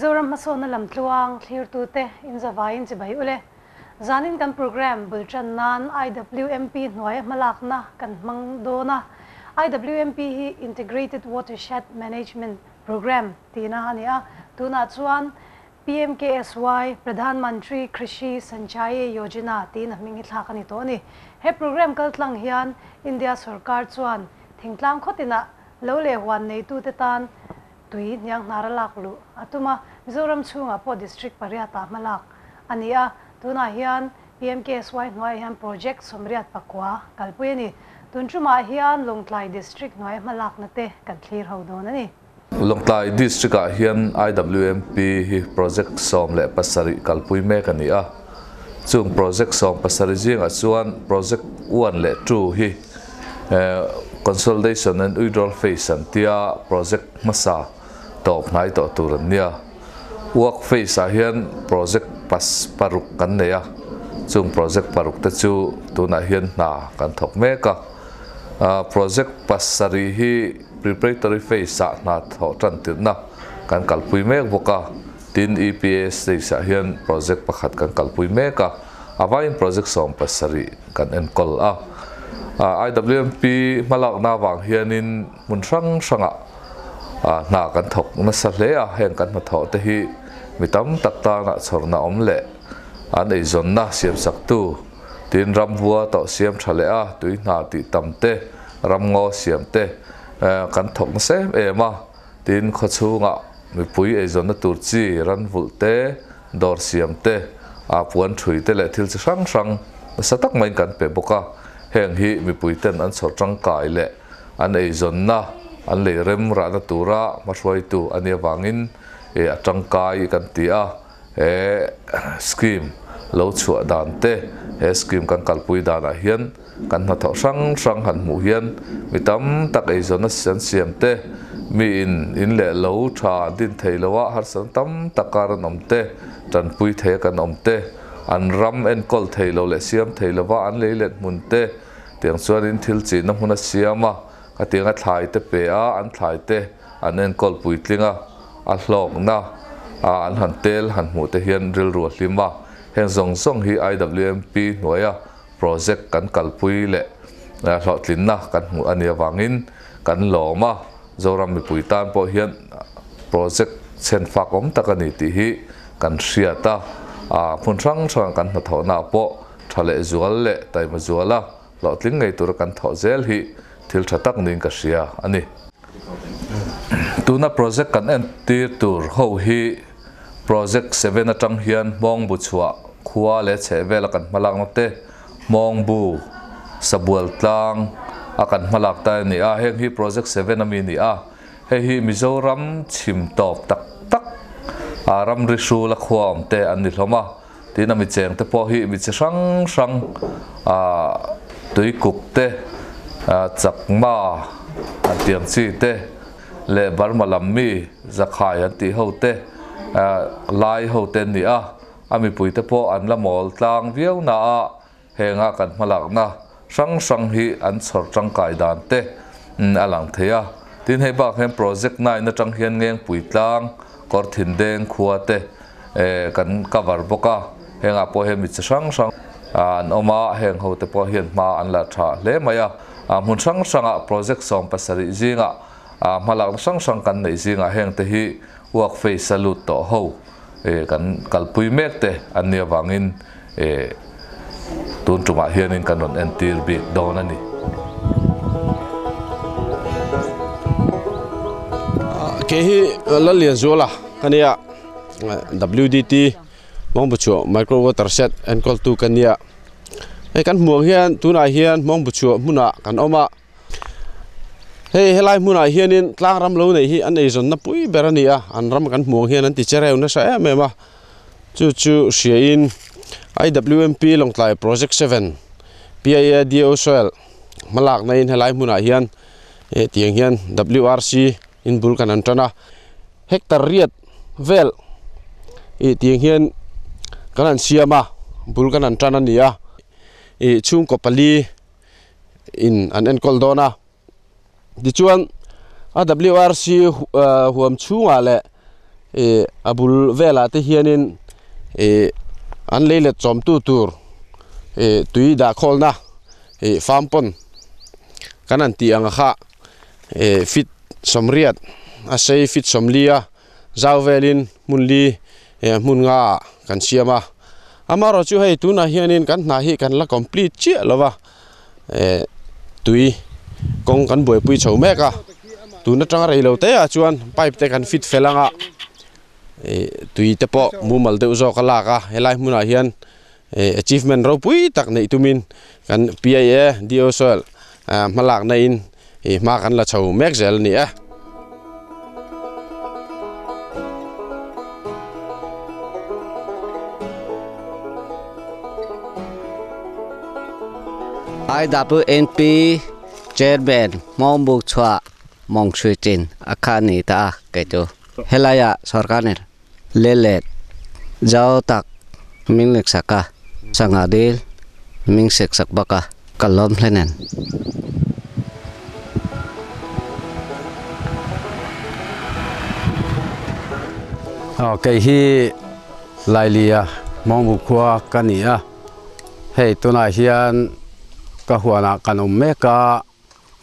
Mizoram hmasawnna lamtluang thlirtute inzavaiin chibai ule. Zanin kan programme bul tan nan IWMP hnuaia hmalakna kan hmang dawn a. IWMP hi Integrated Watershed Management Programme tihna a ni a, tunah chuan PMKSY, Pradhan Mantri Krishi Sanchaye Yojana tiin a hming hi thlak a ni tawh a ni. He programme kaltlang hian India sorkar chuan thingtlang khawtinah lo leh huan neitute tan tui hniang hnar a lak luh a tum a, Mizoram chhungah pawh district pariatah hma lak a ni a, tunah hian PMKSY hnuaiah hian project 84 kalpui a ni. Tun tumah hian Lawngtlai district hnuaia hma lakna te kan thlir ho dawn a ni. Lawngtlai district-ah hian IWMP hi project 17 kalpui mek a ni a, chung project 17 zingah chuan project 1 leh 2 hi Consolidation and Withdrawal Phase an tia project hmasa tawp hnai tawh tur an nia. Work phase-ah hian project pas paruk kan nei a, chung project paruk te chu tunah hian hna kan thawk mek a. Project pasarih hi preparatory phase-ah hna thawh tan tirhna kan kalpui mek bawk a, tin EPA stage-ah hian project pakhat kan kalpui mek a, a vaiin project 17 kan enkawl a. IWMP hmalakna avang hianin hmun hrang hrangah hna kan thawk nasa hle a, heng kan hnathawh te hi mi tam tak tana chhawrna awm leh an eizawnna siamsaktu tin ramvua tawh siam tha leh a, tui hna tih tam te, ramngaw siam te kan thawk nasa em em a, tin khawchhungah mipui eizawnna tur chi ranvulh te, dawr siam te, a puan thui te leh thil chi hrang hrang nasa tak maiin kan pe bawk a, heng hi mipui ten an chhawr tangkai leh an eizawnna an lei rem rahna tura hmahruaitu a nih avangin a tangkai kan ti a, he scheme lo chhuah dan te, he scheme kan kalpui danah hian kan hnathawh hrang hrang han hmuh hian mi tam tak eizawnna an siam te, mi in in leh lo tha an din thei lo a, harsatna tam tak kar an awm te, tanpui thei a kan awm te, an ram enkawl thei lo leh siam thei lova an lei let hmun te, tiang chuanin thil chinna hmun a siam a, khatianga thlai te pe a, an thlai te an enkawl puitling a, a hlawkna an han tel han hmuh te hian rilru a hlim a, heng zawng zawng hi IWMP hnuaia project kan kalpui leh hlawhtlinna kan hmuh a nih avangin kan lawm a, Zoram mipui tan pawh hian project chhen fak awm tak a ni tih hi kan hriat a, hmun hrang hranga kan hnathawhnaah pawh tha leh zual leh taima zuala hlawhtling ngei tura kan thawh zel hi thil tha tak niin ka hria a ni. Tuna project kan entir tur ho hi project 7 atang hian Hmawngbu chhuah khua leh chhehvela kan hmalakna te, Hmawngbu Sabual tlang a kan hmalak ta a ni a, heng hi project 7 ami a ni a, hei hi Mizoram chhim tawp tak tak a ramri hrula khua awm te an ni hlawm a, tin a mi cheng te pawh hi mi chi hrang hrang a tuikuk te, chakma an tiang chi te leh Burma lam mi zakhai an tih ho te, lai ho te an ni a, a mipui te pawh an la mawl tlang viau na a, henga kan hmalakna hrang hrang hi an chhawr tangkai dan te a lang thei a, tin hei bak hian project 9 atang hian Ngengpui tlang kawr thin deng khua te kan cover bawk a, hengah pawh hian mi chi hrang hrang an awm a, heng ho te pawh hian hma an la tha hle mai a, hmun hrang hrangah project 17 zingah hmalakna hrang hrang kan neih zingah heng te hi work phase a lut tawh ho kan kalpui mek te an nih avangin tun tumah hianin kan rawn entir bik dawn a ni. Kei hi Lallianzuala ka nia, WDT Hmawngbu chhuah micro water shed enkawltu ka nia. Hei kan hmuh ang hian tunah hian Hmawngbu chhuah hmunah kan awm a. Hei helai hmunah hianin tlang ram lo neih hi an eizawnna pui ber a ni a, an ram kan hmuh ang hian an ti che reu nasa em em a. Chu chu hriain IWMP Lawngtlai Project 7 PIA DO Soil hmalakna in helai hmunah hian tiang hian WRC in bul kan an tan a, hectare riat vel tiang hian kan han siam a, bul kan han tan a ni a, chhungkaw pali in an enkawl dawn a, tichuan a WRC huam chhungah leh. A bul velah te hianin ih an lei let chawm tu tur ih tui dah khawlna ih farm pond kan han tih ang kha ih feet sawmriat a sei feet sawmli a zau velin hmun li eh hmun nga ah kan siam a amaherawh chu hei tunah hianin kan hna hi kan la complete chiah lo va eh tui kawng kan buaipui chho mek a tun atanga rei lo te ah chuan pipe te kan fit fel ang a ih tui te pawh mumal deuh zawk a lak a helai hmunah hian ih achievement ropui tak neih tumin kan P_I_A D_O soil ah hmalakna in ih hma kan la chho mek zel a ni e. I_W_N_P Chairman Hmawng Buk Chhuah Mawng Sui Chin a kha ni ta a kei chu helaiah sorkar nen Lelet zau tak min lek sak a, sangha dil min sek sak bawk a, ka lawm hle nen. Aw kei hi Lailia Hmawngbu khua ka ni a, hei tunah hian ka huanah kan awm mek a.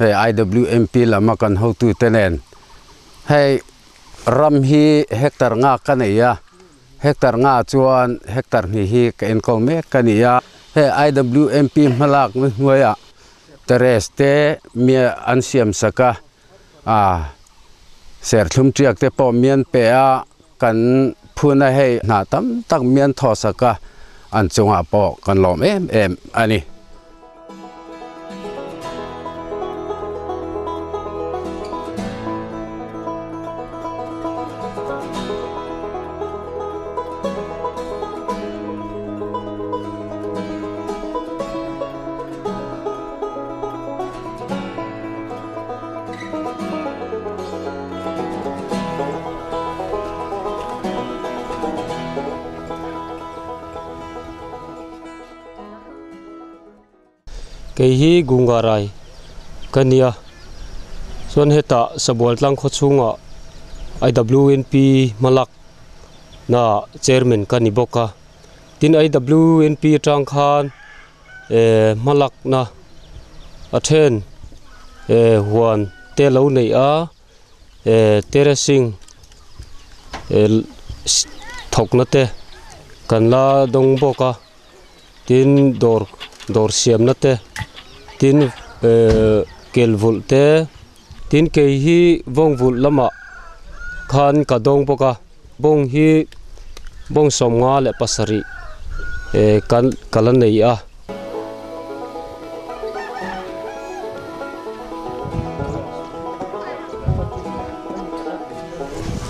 Hei IWMP lam a kan hotute nen hei ram hi hectare nga ka nei a, hectare nga chuan hectare hnih hi ka enkawl mek a ni a. Hei IWMP hmalakna hnuaiah terrace te mi an siam sak a, ah serthlum tiak te pawh mi an pe a, kan phuna hei hna tam tak mi an thaw sak a, an chungah pawh kan lawm em em a ni. Kei hi Gungarai ka nia, chuan hetah Sabual tlang khaw chhungah IWNP hmalak na chairman ka ni bawk a, tin IWNP atang khan eh hmalakna a then eh huan te lo neih a eh terracing eh thawkna te kan la dawng bawk a tin dawr dawr siamna te tin eh kel vulh te tin kei hi vawng vulh lamah khan ka dawng bawk a bawng hi bawng sawmnga leh pasarih eh kan ka la nei a.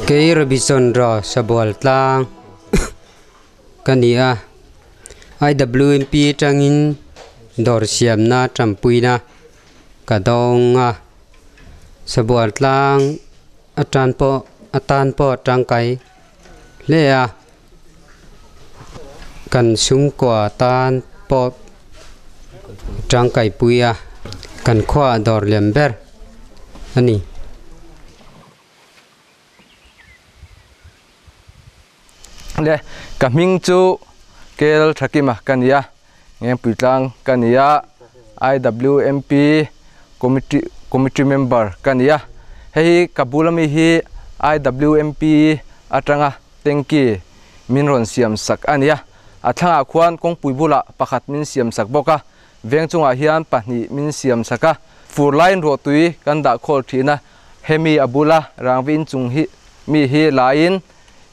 Kei Rabichandra Sabual tlang ka ni a, IWMP atangin dawr siamna tanpuina ka dawng a, Sabual tlang atan pawh atan pawh tangkai hle a. Kan chhungkua tan pawh tangkaipui a, kan khuaah dawr lian ber a ni. Le, ka hming chu Kel Thakima ka ni a, Ngengpui tlang ka ni a, IWMP Committee Committee member ka ni a. Hei hi ka bula mi hi IWMP atanga Tanky min rawn siam sak a nia. A thlangah khuan kawngpui bulah pakhat min siam sak bawk a, veng chungah hian pahnih min siam sak a. Fur laiin ruahtui kan dah khawl thin a, hemi a bula rangvi inchung hi mi hi laiin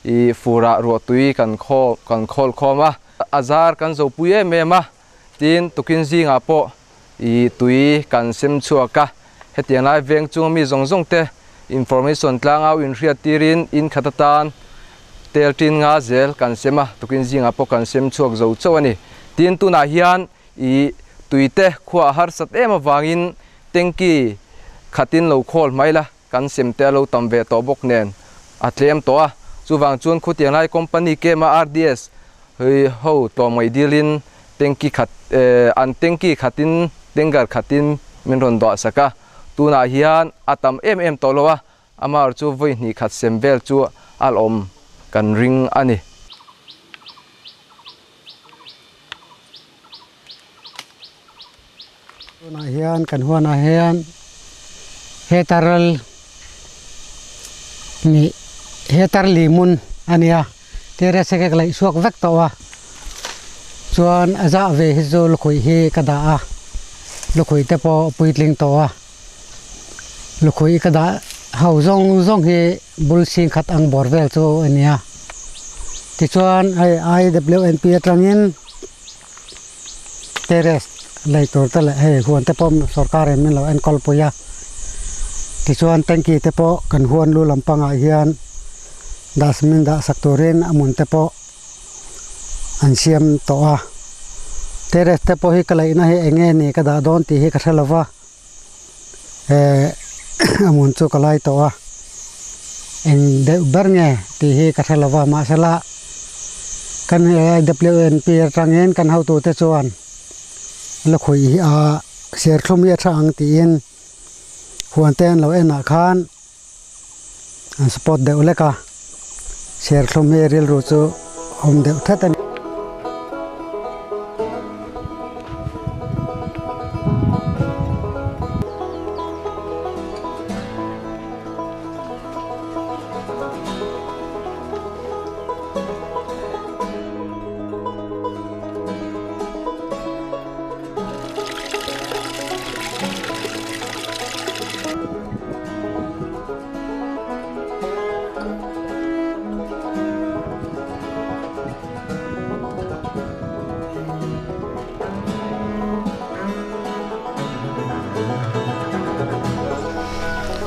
ih furah ruahtui kan khaw kan khawl khawm a. A zar kan zopui em em a, tin tukin zingah pawh ih tui kan sem chhuak a. Hetiang lai veng chunga mi zawng zawng te information tlangau inhriat tirin in khat atan tel tin nga zel kan sem a, tukin zingah pawh kan sem chhuak zo chauh a ni. Tin, tunah hian ih tuite khua a harsat em avangin tanky khatin lo khawl mai la, kan sem te a lo tam ve tawh bawk nen a tlem tawh a. Chuvang chuan khutiang lai company kema RDS ho tlawmngaih dilin tanky khat an tanky khatin tanker khatin min rawn dawh sak a, tunah hian a tam em em tawh lo a, amah chu vawi hnih khat sem vel chu a la awm. kan ring ani. Tunah hian kan huanah hian hetar ni hetar limun a nia terrace hi ka laih chhuak vek tawh a chuan a zah ve hi chu lukhawih hi ka dah a lukhawih te pawh a puitling tawh a lukhawih ka dah ho zawng zawng hi bul chhing khat ang bawr vel chu a nia tichuan hei I_W_N_P atangin. Terrace lei tur te leh hei huan te pawh sorkar in min lo enkawl pui a tichuan tanky te pawh kan huan lu lampangah hian dustbin dah sak turin a hmun te pawh an siam tawh a terrace te pawh hi ka laihna hi eng nge ni ka dah dawn tih hi ka hre lo va eh a hmun chu ka lai tawh a eng deuh ber nge tih hi ka hre lo va mahsela kan I_W_N_P atangin kan hotute chuan lakhuih hi a serthlum hi a tha ang tiin huan te an lo en ah khan an support deuh lek a serthlum hi rilru chu awm deuh thet a ni.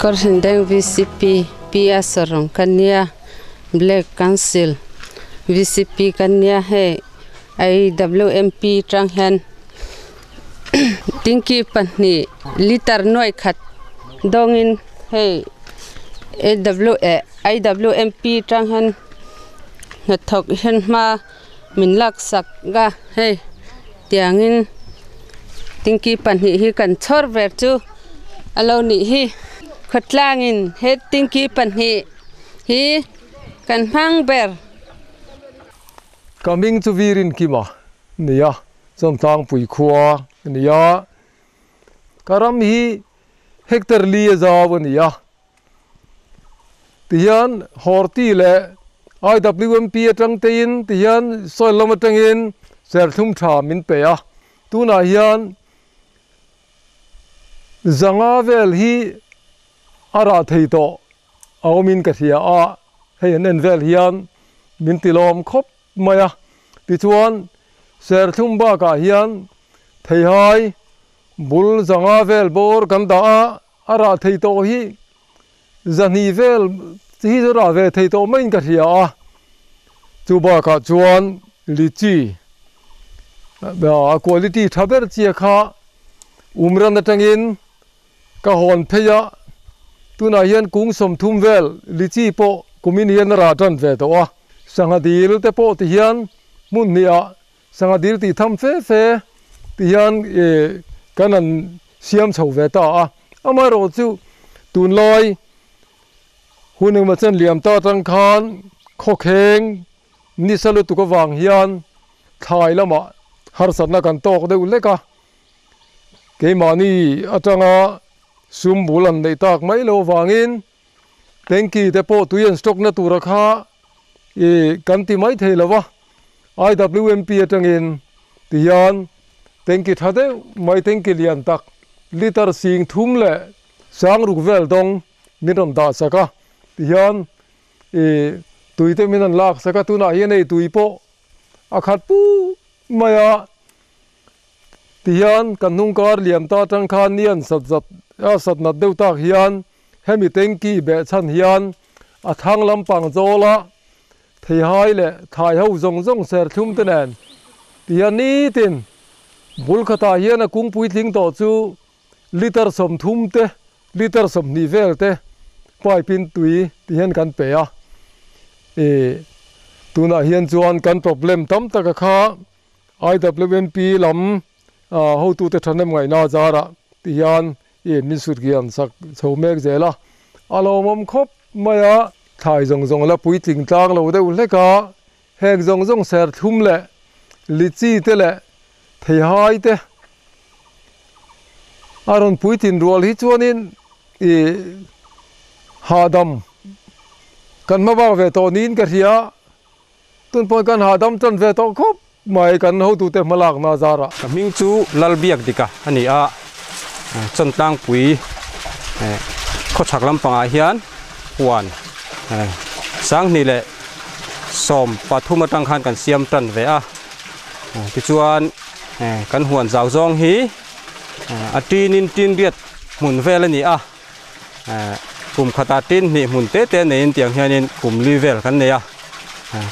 Kawrhindeng VCP Pi a sarung ka nia Black Council VCP ka nia hei IWMP tang hian Tingki pahnih liter nuai khat dawngin hei IWMP tang hian hnathawk hian hma min laksak a hei tiangin tingki pahnih hi kan chhawr ver chu a lo nih hi khawtlangin he tingki pahnih hi kan hmang ber. Ka hming chu Virin Kima nia Chawmtlangpui khua a ni a, ka ram hi hectare li a zau a ni a. Tihian Horti leh IWMP atang tein tihian soil lam atangin serthlum tha min pe a, tunah hian zanga vel hi a rah thei tawh a awmin ka hria a, hei an en vel hian min tilawm khawp mai a. Tichuan serthlum bakah hian theihai bul zanga vel bawr kan dah a, A rah thei tawh hi zahnih vel hi chu rah ve thei tawh maiin ka hria a, chu bakah chuan lychee a quality tha ber chia kha umran atangin ka hawn phei a, tunah hian kung 30 vel lychee pawh kumin hian a rah tan ve tawh a, sangha dil te pawh ti hian hmun hnih ah Sangha dil tih tham fe fe ti hian kan han siam chho ve ta a, amaherawh chu tunlai hun engemaw chen liam ta atang khan khawkheng nisa lutuk avang hian thlai lamah harsatna kan tawk deuh lek a, keimahni atanga sum bul an neih tak mai lo avangin Tanky te pawh tui an stock na tura kha i kan ti mai thei lo va, IWMP atangin ti hian tanky tha deuh mai tanky lian tak litre 3000 leh 6000 vel dawng min rawn dah sak a, ti hian i tui te min an lak sak a, tunah hian hei tui pawh a khat puk mai a. Tihian kan hnung kar liam ta atang khan ni an sat zat a sat nat deuh tak hian hemi tanky beh chhan hian a thang lampang zawl a theihai leh thai ho zawng zawng ser thlum te nen tihian nitin bul khatah hian a kung puitling tawh chu litre 30 te litre 20 vel te pipe in tui tihian kan pe a i tunah hian chuan kan problem tam tak a kha IWMP lam hotute thahnem ngaihna zarah ti hian i min sut kian sak chho mek zel a, a lawmawm khawp mai a. Thlai zawng zawng la puitling tlang lo deuh hlek a, heng zawng zawng serthlum leh litchi te leh theihai te a rawn puitlin rual hi chuanin i hahdam kan hma bak ve tawh niin ka hria. Tun pawhin kan hahdam tan ve tawh khawp mai kan hotute hmalakna zarah. Ka hming chu Lalbiakdika a ni a, Chawntlangpui khawchhak lampangah hian huan 2013 atang khan kan siam tan ve a, tichuan kan huan zau zawng hi a tinin tinriat hmun vel a ni a. Kum khatah tin hnih hmun te te neiin tiang hianin kum li vel kan nei a,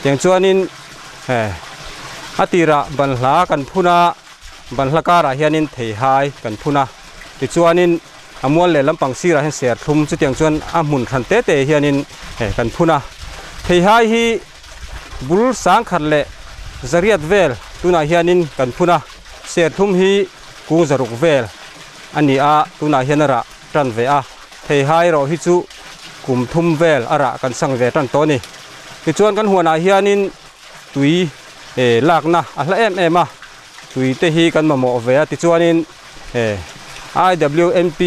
tiang chuanin a tirah banhla kan phun a, banhla karah hianin theihai kan phun a, tichuanin a mual leh lampang sirah hian serthlum chutiang chuan a hmun hran te te hianin kan phun a, theihai hi bul sangkhat leh zariat vel tunah hianin kan phun a, serthlum hi kung zaruk vel a ni a, tunah hian a rah tan ve a, theihai erawh hi chu kum thum vel a rah kan sang ve tan tawh a ni. Tichuan kan huanah hianin tui lakna a hla em em a, tui te hi kan mamawh ve a, tichuanin IWMP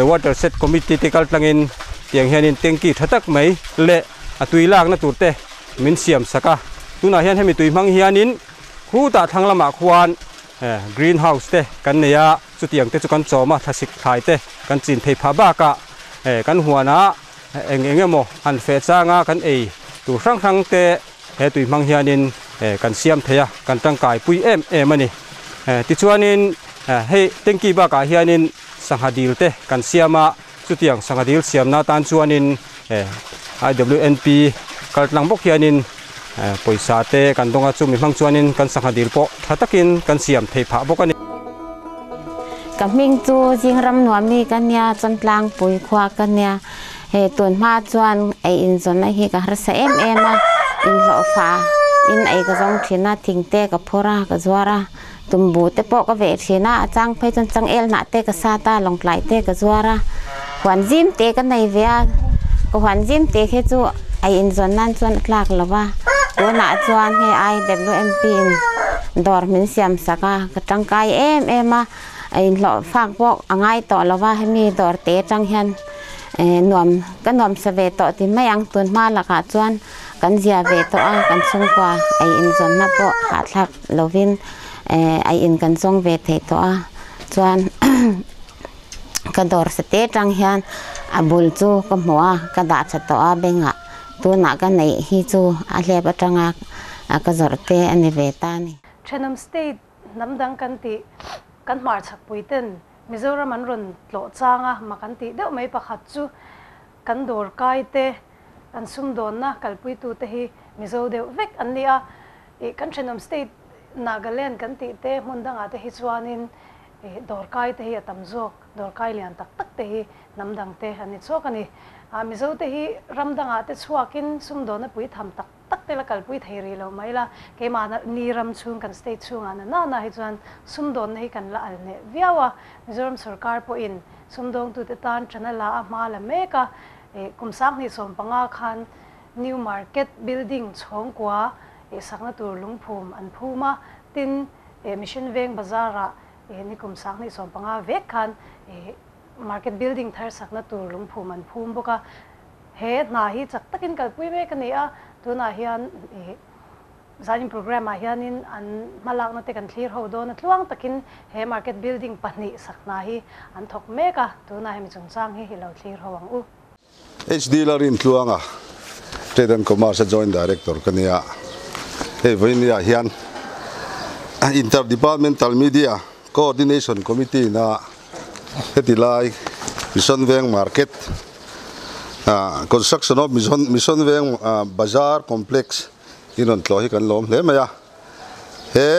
Water Set Committee te kal tlangin tiang hianin tanky tha tak mai leh a tui lakna tur te min siam sak a, tunah hian hemi tui hmang hianin khutah thlang lamah khuan Green house te kan nei a, chutiang te chu kan chawm a, thlasik thlai te kan chin thei phah bakah kan huanah eng eng emaw han feh changa kan ei tur hrang hrang te he tui hmang hianin kan siam thei a, kan tangkai pui em em a ni. Tichuanin hei tanky bakah hianin sangha dil te kan siam a, chutiang sangha dil siamna atan chuanin IWNP kaltlang bawk hianin pawisa te kan dawng a, chumi hmang chuanin kan sangha dil pawh tha takin kan siam thei phah bawk a ni. Ka hming chu Zingram Nuami ka nia, Chawntlangpui khua ka nia. He tun hma chuan ei inzawnna hi ka harsa em em a, inhlawhfa in ei ka zawng thin a, thing te ka phur a, ka zuar a, tumbu te pawh ka veh thin a, a chang phei chuan changel hnah te ka sat a, lawngtlai te ka zuar a, huan zim te ka nei ve a, ka huan zim te khi chu ei inzawn nan chuan a tlak lo va, tunah chuan hei IWMP in dawr min siam sak a, ka tangkai em em a, inhlawh fak pawh a ngai tawh lo va, hemi dawr te atang hian nuam ka nuamsa ve tawh ti mai ang, tun hma lakah chuan kan zia ve tawh a, kan chhungkua ei inzawnna pawh hahthlak lovin ei in kan zawng ve thei tawh a, chuan ka dawr sa te atang hian a bul chu ka hmu a, ka dah tha tawh a bengah tunah ka neih hi chu a hlep atanga ka zawrh te a ni ve ta a ni. Thenawm state hnam dang kan tih kan hmarchhak pui ten Mizoram an rawn tlawh chang a, mak an tih deuh mai pakhat chu kan dawr kai te, an sumdawnna kalpuitute hi Mizo deuh vek an ni a, ih kan thenawm state Nagaland kan tih te hmun dangah te hi chuanin ih dawr kai te hi a tam zawk, dawr kai lian tak tak te hi hnam dang te an ni chhuak a ni. Ah Mizo te hi ram dangah te chhuakin sumdawnna pui tham tak tak te la kalpui thei rih lo mai la, keimah ni ram chhung kan state chhungah na na na hi chuan sumdawnna hi kan la al hneh viau a, Mizoram sorkar pawhin sumdawngtute tan ṭan a la a hma la mek a, kum 2015 khan New Market Building chhawngkua sakna tur lungphum an phum a, tin Mission Veng Bazar-ah ni kum 2015 vek khan Market Building thar sakna tur lungphum an phum bawk a. He hna hi chak takin kalpui mek a ni a, tunah hian zanin programme ah hianin an hmalakna te kan thlir ho dawn a, tluang takin he market building pahnih sak hna hi an thawk mek a, tunah hemi chungchang hi i lo thlir ho ang u. HD Lalrintluanga, Trade and Commerce a Joint Director ka nia. Hei vawinia hian Inter-Departmental Media Coordination Committee na heti lai Mission Veng Market Construction of Mission Veng Bazar Complex in rawn tlawh hi kan lawm hle mai a. He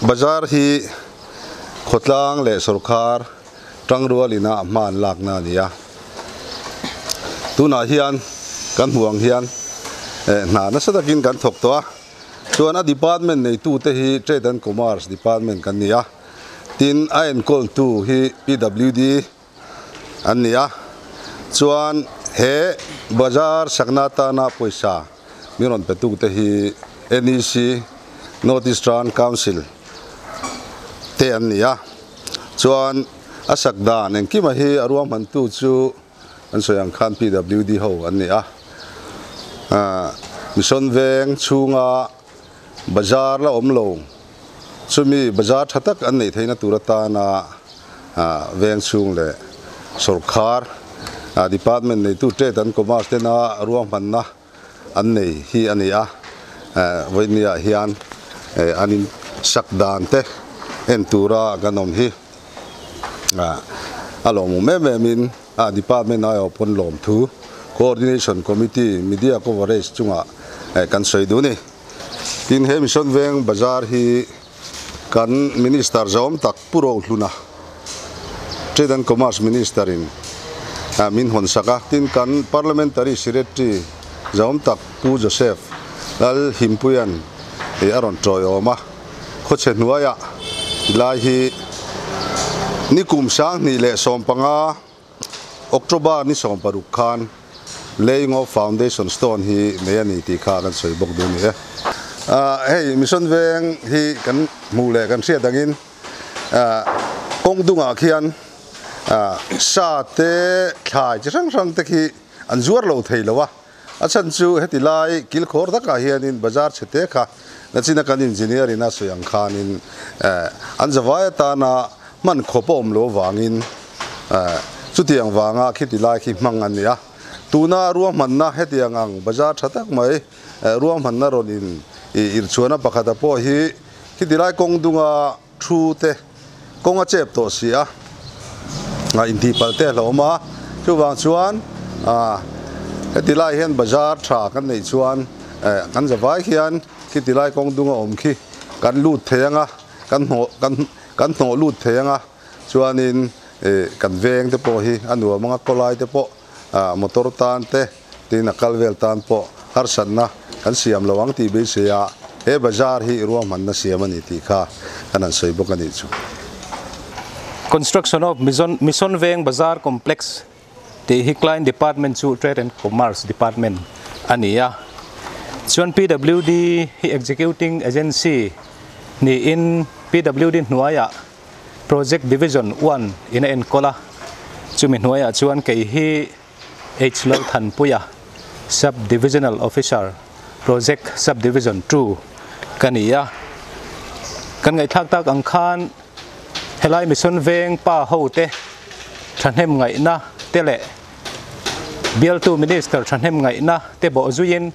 bazar hi khawtlang leh sawrkhar tangrual ina hma an lakna a ni a. Tunah hian kan hmuh ang hian hna nasa takin kan thawk tawh a. Chuan a department neitute hi Trade and Commerce Department kan ni a. Tin a enkawltu hi PWD an ni a. Chuan He bazar sakna tana pawisa min rawn pe tute hi NEC, North Eastern Council, te an ni a. Chuan a sak dan engkima hi a ruahmantu chu an sawi ang khan PWD ho an ni a. Mission Veng chhunga bazar la awm lo chumi bazar tha tak an neih theihna tur atana veng chhung leh sawrkhar department neitu Trade and Commerce tena ruahmanna an nei hi a ni a. Vawinia hian an in sak dan te en tura kan awm hi a lawmawm em em in department aiawh pawn lawmthu Coordination Committee media coverage chungah kan sawi duh a ni. Tin, he Mission Veng Bazar hi kan Minister zawm tak Pu Rohluna, Trade and Commerce Minister in min hawn sak a. Tin, kan Parliamentary Secretary zawm tak Pu Joseph Lal Himpuian a rawn tawiawm a. Khawchhe hnuaiah tilai hi nikum 2015 October ni 16 khan laying of foundation stone hi nei a ni tih kha kan sawi bawk duh a ni e. Hei Mission Veng hi kan hmuh leh kan hriat angin kawng dungah khian sa te thlai chi hrang hrang te khi an zuar lo thei lo a, a chhan chu heti lai kilkhawr takah hianin bazar chhe te kha nachina kan engineer in a sawi ang khanin an zavai atana hman khawp a awm lo avangin chutiang vanga khiti lai khi hmang a ni a. Tuna ruahmanna hetiang ang bazar tha tak mai ruahmanna rawn in irchhuahna pakhata pawh hi khiti lai kawng dunga thu te kawng a chep tawh si a, intihpalh te a hlauhawm a. Chuvang chuan heti lai hian bazar tha kan neih chuan kan zavai khian khiti lai kawng dunga awm khi kan lut thei ang a, kan hnawh kan kan hnawh lut thei ang a, chuanin kan veng te pawh hi a nuam ang a, kawlai te pawh motor tan te tin a kal vel tan pawh harsatna kan siam lo ang tih beisei a, he bazar hi ruahmanna siam a ni tih kha kan han sawi bawk a nih chu. Construction of Mission Veng Bazar Complex tih hi Client Department chu Trade and Commerce Department a ni a, chuan PWD hi Executing Agency niin PWD hnuaiah Project Division 1 in a enkawl a, chumi hnuaiah chuan kei hi H Lalthanpuia Sub Divisional Officer Project Sub Division 2 ka ni a, kan ngaihthlak tak ang khan helai Mission Veng pa ho te thahnem ngaihna te leh bialtu Minister thahnem ngaihna te bawh zuiin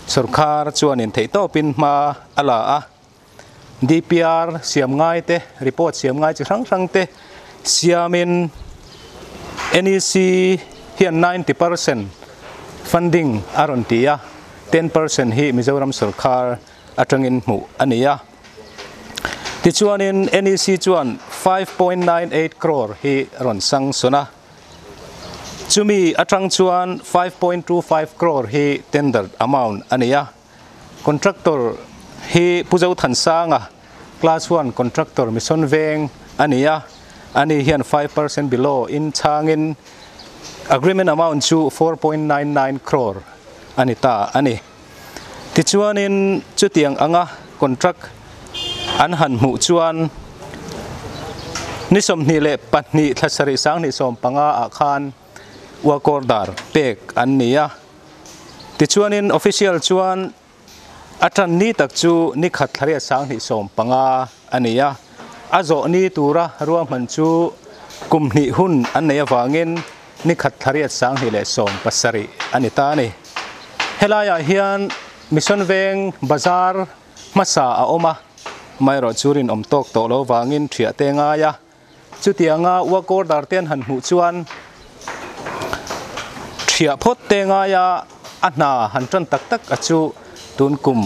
sawrkhar chuanin theihtawpin hma a la a. DPR siam ngai te, report siam ngai chi hrang hrang te siamin NEC hian 90% funding a rawn ti a, 10% hi Mizoram sawrkhar atangin hmuh a ni a. Tichuanin NEC chuan 5.98 crore hi rawn sang sawn a, chumi atang chuan 5.25 crore hi tender amount a ni a. Contractor hi Pu Zothansanga, Class 1 Contractor Mission Veng a ni a, ani hian 5% below in changin agreement amount chu 4.99 crore a ni ta a ni. Tichuanin chutiang anga contract an han hmuh chuan ni 22 thla sarih 2015 ah khan work order pek an ni a. Tichuanin official chuan a tan ni tak chu ni khat thlaria 2015 a ni a, a zawh ni tura ruahman chu kum hnih hun an nei awangin ni khat thlaria 2017 a ni ta a ni. Helaiah hian Mission Veng Bazar hmasa a awm a, amaherawh chu rinawm tawk tawh lo vangin thiah te ngai a. Chutianga work order te an han hmuh chuan thiah phawt te ngaia a hna han tan tak tak a chu tun kum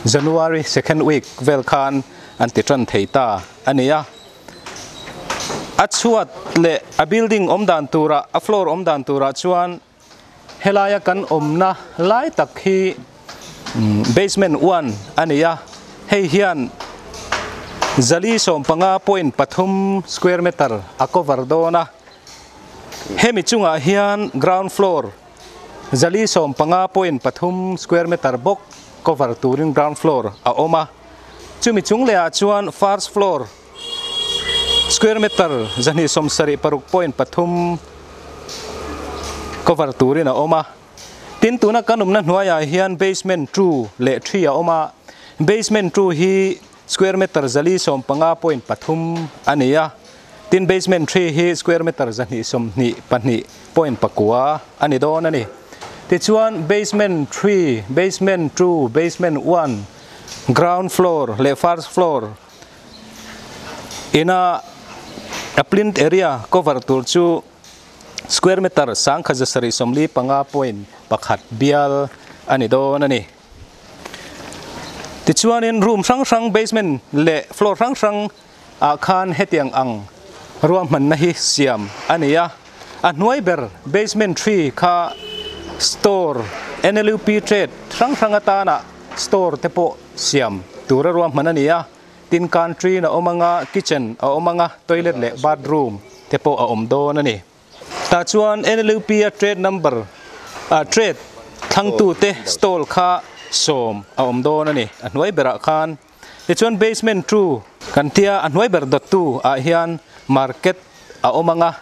January second week vel khan an ti tan thei ta a ni a. A chhuat leh a building awm dan turah a floor awm dan turah chuan helaia kan awmna lai tak hi basement 1 a ni a, hei hian zali 15.3 square meter a cover dawn a. Hemi chungah hian ground floor zali sawm panga point pathum square meter bawk cover turin ground floor a awm a. Chumi chung lehah chuan first floor square meter zahnih sawm sarih paruk point pathum cover turin a awm a. Tin tuna kan awmna hnuaiah hian basement 2 leh 3 a awm a. Basement 2 hi square meter zali sawm panga point pathum a ni a. Tin basement 3 hi square meter zahnih sawmhnih pahnih point pakua a ni dawn a ni. Tichuan basement 3, basement 2, basement 1, ground floor leh first floor ina a plinth area cover tur chu square meter sangkhat zasarih sawmli panga point pakhat bial a ni dawn a ni. Tichuanin room hrang hrang basement leh floor hrang hrang ah khan hetiang ang ruahmanna hi siam a ni a. A hnuai ber basement 3 kha store NLUP trade hrang hrang atana store te pawh siam tura ruahman a ni a. Tin country a awm anga, kitchen a awm anga, toilet leh bathroom te pawh a awm dawn a ni. Tah chuan NLUP a trade number a trade thlangtu te stall kha sawm a awm dawn a ni. A hnuai berah khan tichuan basement 2 kan tia a hnuai ber dawttu ah hian market a awm anga,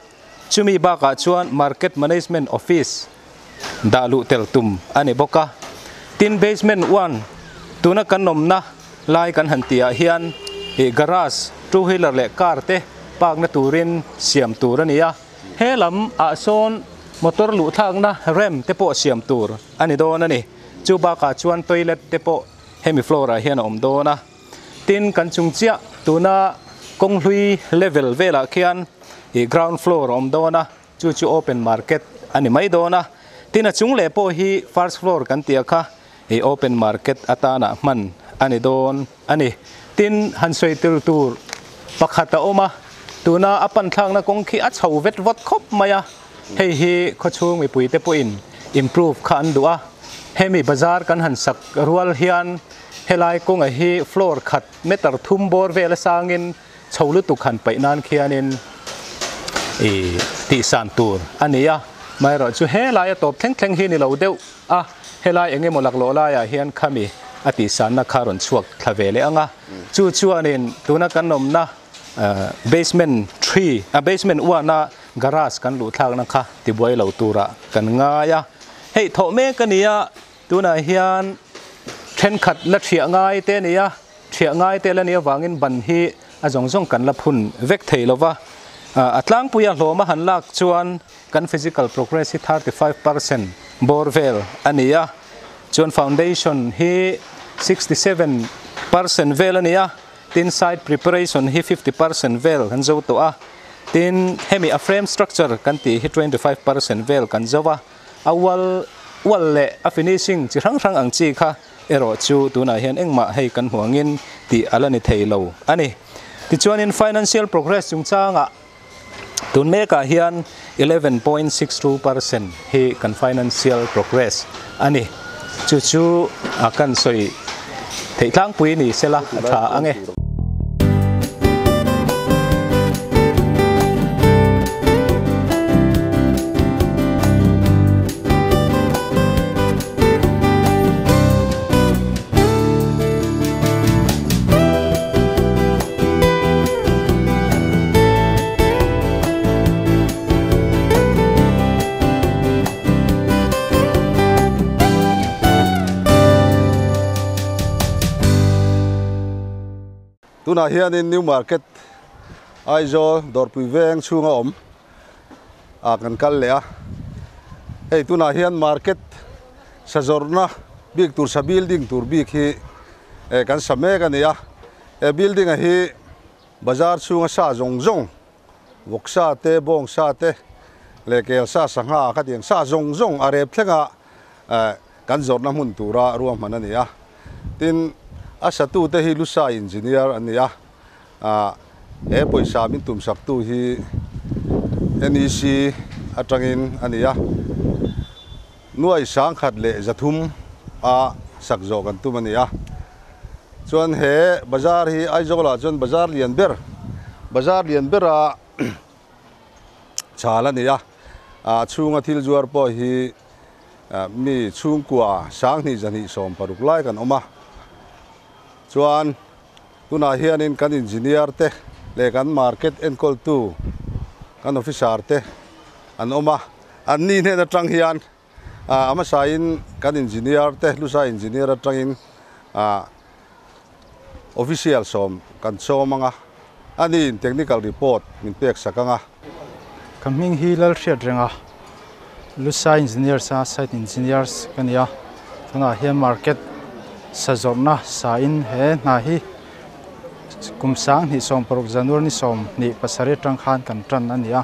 chumi bakah chuan market management office dah luh tel tum a ni bawk a. Tin basement 1 tuna kan awmna lai kan han tihah hian garage two wheeler leh car te park na turin siam tur a ni a. He lam ah sawn motor luh thlakna ramp te pawh siam tur a ni dawn a ni. Chu bakah chuan toilet te pawh hemi floor ah hian a awm dawn a. Tin kan chung chiah tuna kawnghlui level velah khian ground floor a awm dawn a, chu chu open market a ni mai dawn a. Tin a chung leh pawh hi first floor kan tih a kha open market atana hman a ni dawn a ni. Tin han sawi tel tur pakhat a awm a, tuna a pan thlakna kawng khi a chho vet vawt khawp mai a. Hei hi khawchhung mipui te pawhin improve kha an duh a. Hemi bazar kan han sak rual hian helai kawnga hi floor khat meter thum bawr vel a sangin chho lutuk han paih nan khianin tihsan tur a ni a. Amaherawhchu chu helai a tawp thleng thleng hi ni lo deuh a, helai engemaw laklawh laiah hian khami a tihsanna kha rawn chhuak thla ve leh anga. Chu chuanin tuna kan awmna basement 3 a basement 1 a garage kan luh thlakna kha tibuai lo tura kan ngai a. Hei thawh mek a ni a, tunah hian thenkhat la thiah ngai te a ni a, thiah ngai te la ni awangin ban hi a zawng zawng kan la phun vek thei lova. A tlangpui a hlawm a han lak chuan kan physical progress hi 35% bawr vel a ni a. Chuan foundation hi 67% vel a ni a. Tin site preparation hi 50% vel kan zo tawh a. Tin hemi a frame structure kan tih hi 25% vel kan zo a. A wall wall leh a finishing chi hrang hrang ang chi kha erawh chu tunah hian engmah hei kan hmuangin tih ala ni thei lo a ni. Tichuanin financial progress chungchangah tun mekah hian 11.62% hi kan financial progress a ni. Chu chu a kan sawi theih tlangpui ni sela a tha ange. Tunah hianin New Market Aizawl Dawrpui Veng chhunga awm ah kan kal leh a. Hei tunah hian market sazawrhna bik tur sa building tur bik hi kan sa mek a ni a. He building a hi bazar chhunga sa zawng zawng vawk sa te, bawng sa te leh kel sa sangha kha tiang sa zawng zawng a rep thlenga kan zawrhna hmun tura ruahman a ni a. Tin a satu te hi Lusa engineer an ni a. He pawisa min tum sak tu hi NEC atangin a ni a. Nuai sang khat leh zathum a sak zawh kan tum a ni a. Chuan he bazar hi Aizawl ah chuan bazar lian ber bazar lian bera chal a ni a. A chhunga thil zuar pawh hi mi chhungkua sanghnih zahnih sawm paruk lai kan awm a. Chuan tunah hianin kan engineer te leh kan market enkawltu kan officer te an awm a. An ni hnen atang hian a hmasain kan engineer te Lusa engineer atangin official sawm kan sawm anga aniin technical report min pek sak anga. Ka hming hi Lalhriat renga Lusa engineers a site engineers ka ni a, tunah hian market sa zawrhna sa in he hna hi kum sang hnih sawm paruk January ni 27 atang khan kan tan a ni a,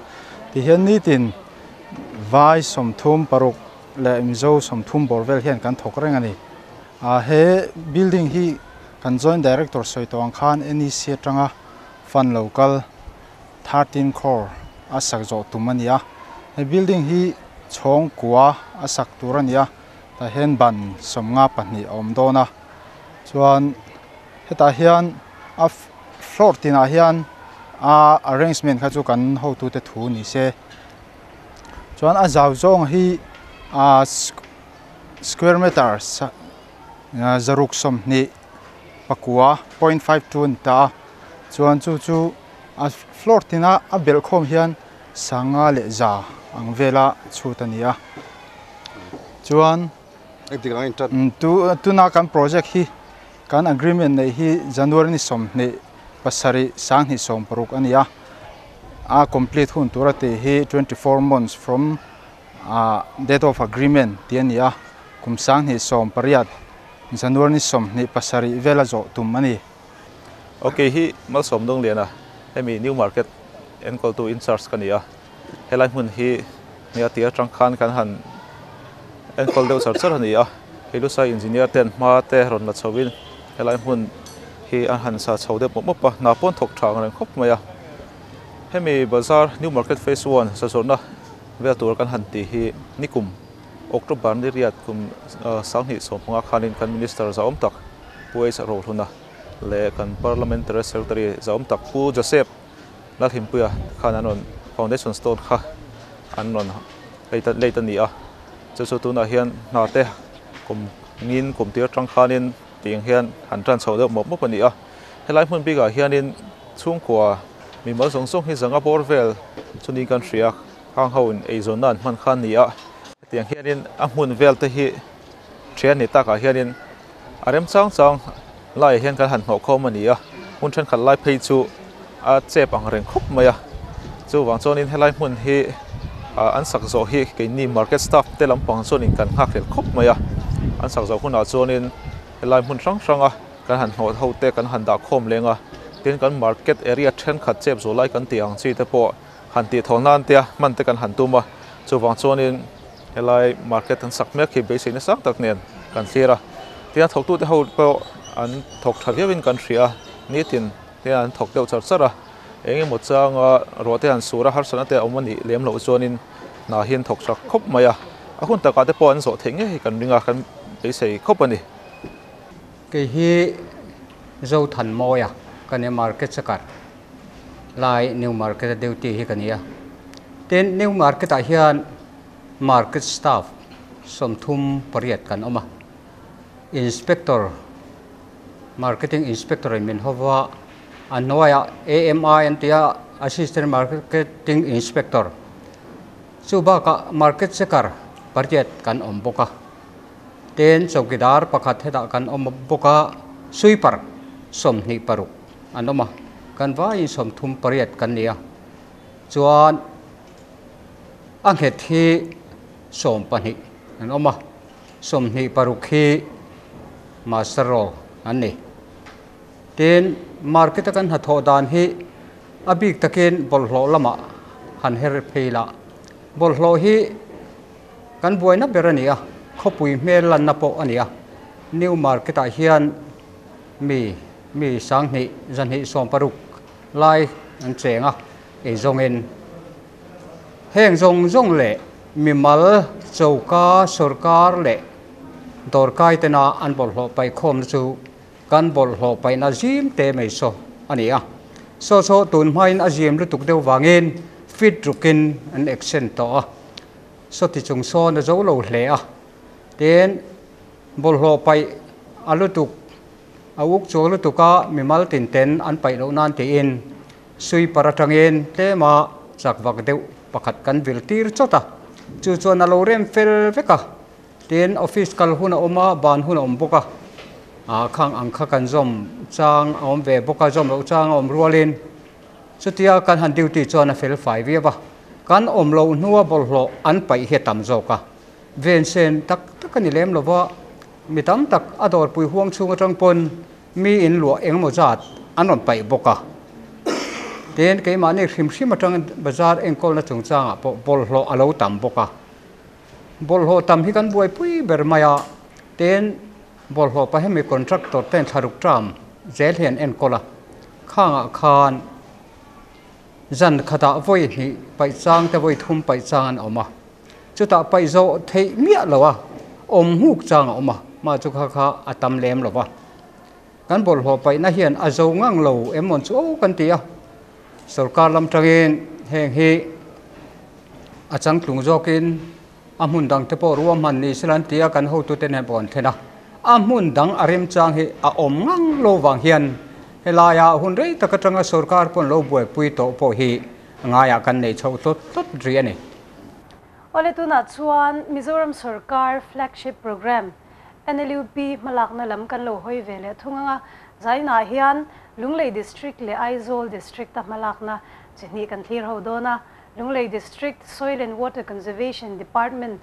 tihian nitin vai 36 leh Mizo 30 bawr vel hian kan thawk reng a ni. A he building hi kan joint director sawi tawh ang khan NEC atanga fund local 13 crore a sak zawh tum a ni a, he building hi chhawng kua a sak tur a ni a, tah hian ban 52 a awm dawn a, chuan hetah hian a floor tinah hian a arrangement kha chu kan hotu te thu ni se, chuan a zau zawng hi a square meter zaruk 29 pakua 0.52 an ta a, chuan chu chu a floor tina a belh khawm hian sanga leh za ang vela chhut a ni a, chuan tuna kan project hi kan agreement nei hi January ni 27 sanghnih 60 a ni a, a complete hun tur a ti hi 24 months from date of agreement ti a ni a, kum sanghnih 18 January ni 27 vela zawh tum a ni. Okay, hi Malsawm dong liana hemi new market enkawl tu in charge ka ni a, helai hmun hi nia tia tang khan kan han enkawl deuh char char a ni a, hei Lusa engineer ten hma te rawn la chhoin helai hmun hi an han sa chho deuh mawp mawp a, hna pawn thawk tha ang reng khawp mai a, hemi bazar new market phase 1 sa zawrhna vel tur kan han ti hi nikum October ni riat kum sanghnih 15 khanin kan minister za awm tak Pu H Rohluna leh kan parliamentary secretary za awm tak Pu Joseph Lalhimpuia khan an rawn foundation stone kha an rawn leit a ni a, chu chu tunah hian hna te kum ngin kum tir atang khanin tiang hian han tan chho deuh mawp mawp a ni a, helai hmun bikah hianin chhungkua mimal zawng zawng hi zanga bawr vel chunin kan hria hang ho in eizawnna an hman khan ni a, tiang hianin a hmun vel te hi thian ni takah hianin a rem chang chang lai hian kan han hnawh khawm a ni a, hmun thenkhat lai phei chu a chep ang reng khawp mai a, chu wang chuanin helai hmun hi an sak zawh hi keini market staff te lampang chuanin kan nghak hlel khawp mai a, an sak zawh hunah chuanin helai hmun hrang hrang a kan han hnawh ho te kan han dah khawm leng a, tin kan market area thenkhat chep zawh lai kan ti ang chi te pawh han ti thawl nan te a hman te kan han tum a, chu wang chuanin helai market an sak mek hi beisei na sang tak nen kan thlir a, tian thawk tu te ho pawh an thawk tha viauin kan hria nitin tian an thawk deuh char char a, engemaw changa ruah te han sur a harsatna te a awm a nih lem loh chuanin hna hian thawk tha khawp mai a, a hun takah te pawh an zawh theih ngei kan ring a, kan beisei khawp a ni. Kei hi Zothan Mawia ka ni market sakar lai new market a duty hi ka ni a, tin new market ah hian market staff 38 kan awm a, inspector marketing inspector in min hova an hnuaiah AMI an tia assistant marketing inspector chu bakah market checker pariat kan awm bawk a, tin chowkidar pakhat hetah kan awm bawk a, sweeper 26 an awm a, kan vaiin 38 kan ni a, chuan a nghet hi 12 an awm a, 26 hi master roll an ni. Tin market a kan hnathawh dan hi a bik takin bawlhhlawh lamah han her phei la, bawlhhlawh hi kan buaina ber a ni a, khawpui hmel lanna pawh a ni a, new market ah hian mi mi sanghnih zahnih 60 lai an cheng a, ei zawngin heng zawng zawng leh mimal choka sarkar leh dawrkai tena an bawlhhlawh paih khawmna chu kan bawlhhlawh paihna zim te mai saw a ni a, saw saw tun hmain a zim lutuk deuh wangin fit rukin an action tawh a, Sawti chung sawn a zo lo hle a, tin bawlhhlawh paih a lutuk a uk chuang lutuk a mimal tin ten an paih loh nan tiin sweeper atangin tlema chak vak deuh pakhat kan vil tir chawt a, chu chuan a lo rem fel vek a, tin office kal hun a awm a, ban hun a awm bawk a, ah khang ang kha kan zawm chang a awm ve bawk a, zawm loh chang a awm rualin chutia kan han duty chuan a fel fai viau a. Kan awm loh hnua bawlhhlawh an paih hi a tam zawk a, ven sen tak tak a ni lem lo va, mi tam tak a dawrpui huang chhung atang pawn mi in luah engemaw zat an rawn paih bawk a. Tin, keimahni hrim hrim atang bazar enkawlna chungchangah pawh bawlhhlawh a lo tam bawk a. Bawlhhlawh tam hi kan buaipui ber mai a, tin, bawlhhlawh pah hemi contractor ten thlaruk term zel hi an enkawl a, khangah khan Zan khatah vawi hnih paih chang te vawi thum paih chang an awm a, chutah paih zawh theih miah lo a, awm nghuk chang a awm a, mah chu kha kha a tam lem lo va. Kan bawlhhlawh paihna hian a zo ngang lo em mawn chu aw kan ti a, sorkar lam tangin heng hi a changtlung zawkin a hmun dang te pawh ruahman ni sela an ti a, kan hotute nen pawh an thlen a, a hmun dang a remchang hi a awm ngang lo vang hian helaia hun rei tak atanga sorkar pawn lo buaipui tawh pawh hi ngaiah kan nei chho tlawt tlawt rih a ni. Awle tunah chuan Mizoram sorkar flagship programme NLUP hmalakna lam kan lo hawi ve leh thung anga zainah hian Lunglei District leh Aizawl District a hmalakna chi hnih kan thlir ho dawn a. Lunglei District Soil and Water Conservation Department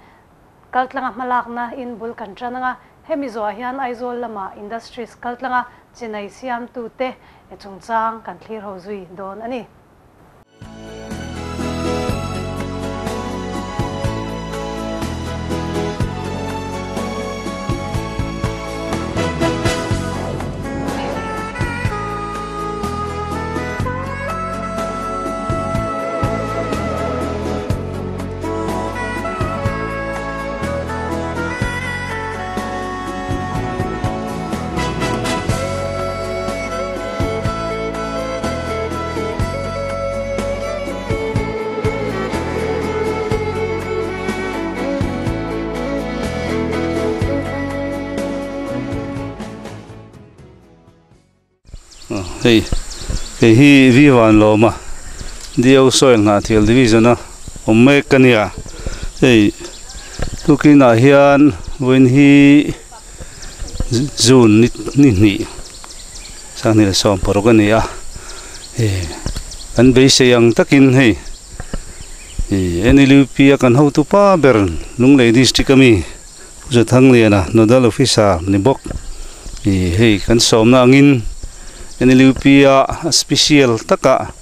kaltlanga hmalakna in bul kan tan anga, hemi zawhah hian Aizawl lama Industries kaltlanga chinai siamtute chungchang kan thlir ho zui dawn a ni. Hei kei hi V van lawm a Dio soil hnah thial division a awm mek ka nia hei tukin ah hian vawiin hi June ni ni hnih sanghnih leh sawm paruk a ni a hei kan beisei ang takin hei ih N_L_U_P a kan hotu pa ber Lunglei district ami Pu Zathangliana Nodal Officer ni bawk ih hei kan sawmna angin N_L_U_P a special taka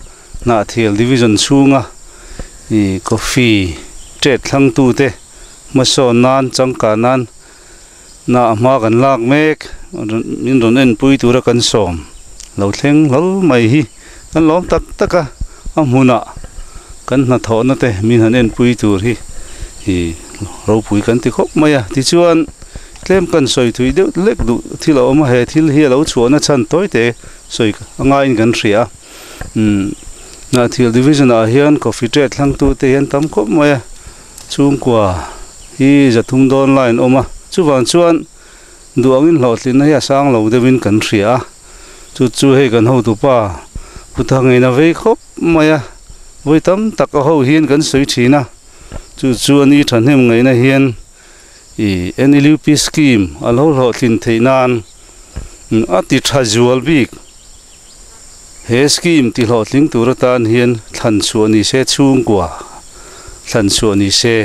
Hnahthial Division chhunga ih coffee trade thlangtu te hmasawn nan changkan nan na hma kan lak mek min rawn enpui tura kan sawm lo thleng hlawl mai hi kan lawm tak tak a a hmunah kan hnathawhna te min han enpui tur hi ih ropui kan ti khawp mai a tichuan tlem kan sawi thui deuh lek duh thil a awm a he thil hi a lo chhuahna chhan tawi te sawi a ngaiin kan hria a umm Hnahthial division ah hian coffee trade thlangtu te hi an tam khawp mai a. Chhungkua hi zathum dawn lai an awm a, chuvang chuan duh angin hlawhtlinna hi a sang lo deuhin kan hria a, chu chu hei kan hotupa Pu Thangena vei khawp mai a, vawi tam tak a ho hian kan sawi thin a, chu chu a ni thahnem ngaihna hian ih NLUP scheme a lo hlawhtlin theih nan a ti tha zual bik. He scheme ti hlawhtling tur atan hian thlan chhuah ni se chhungkua thlan chhuah ni se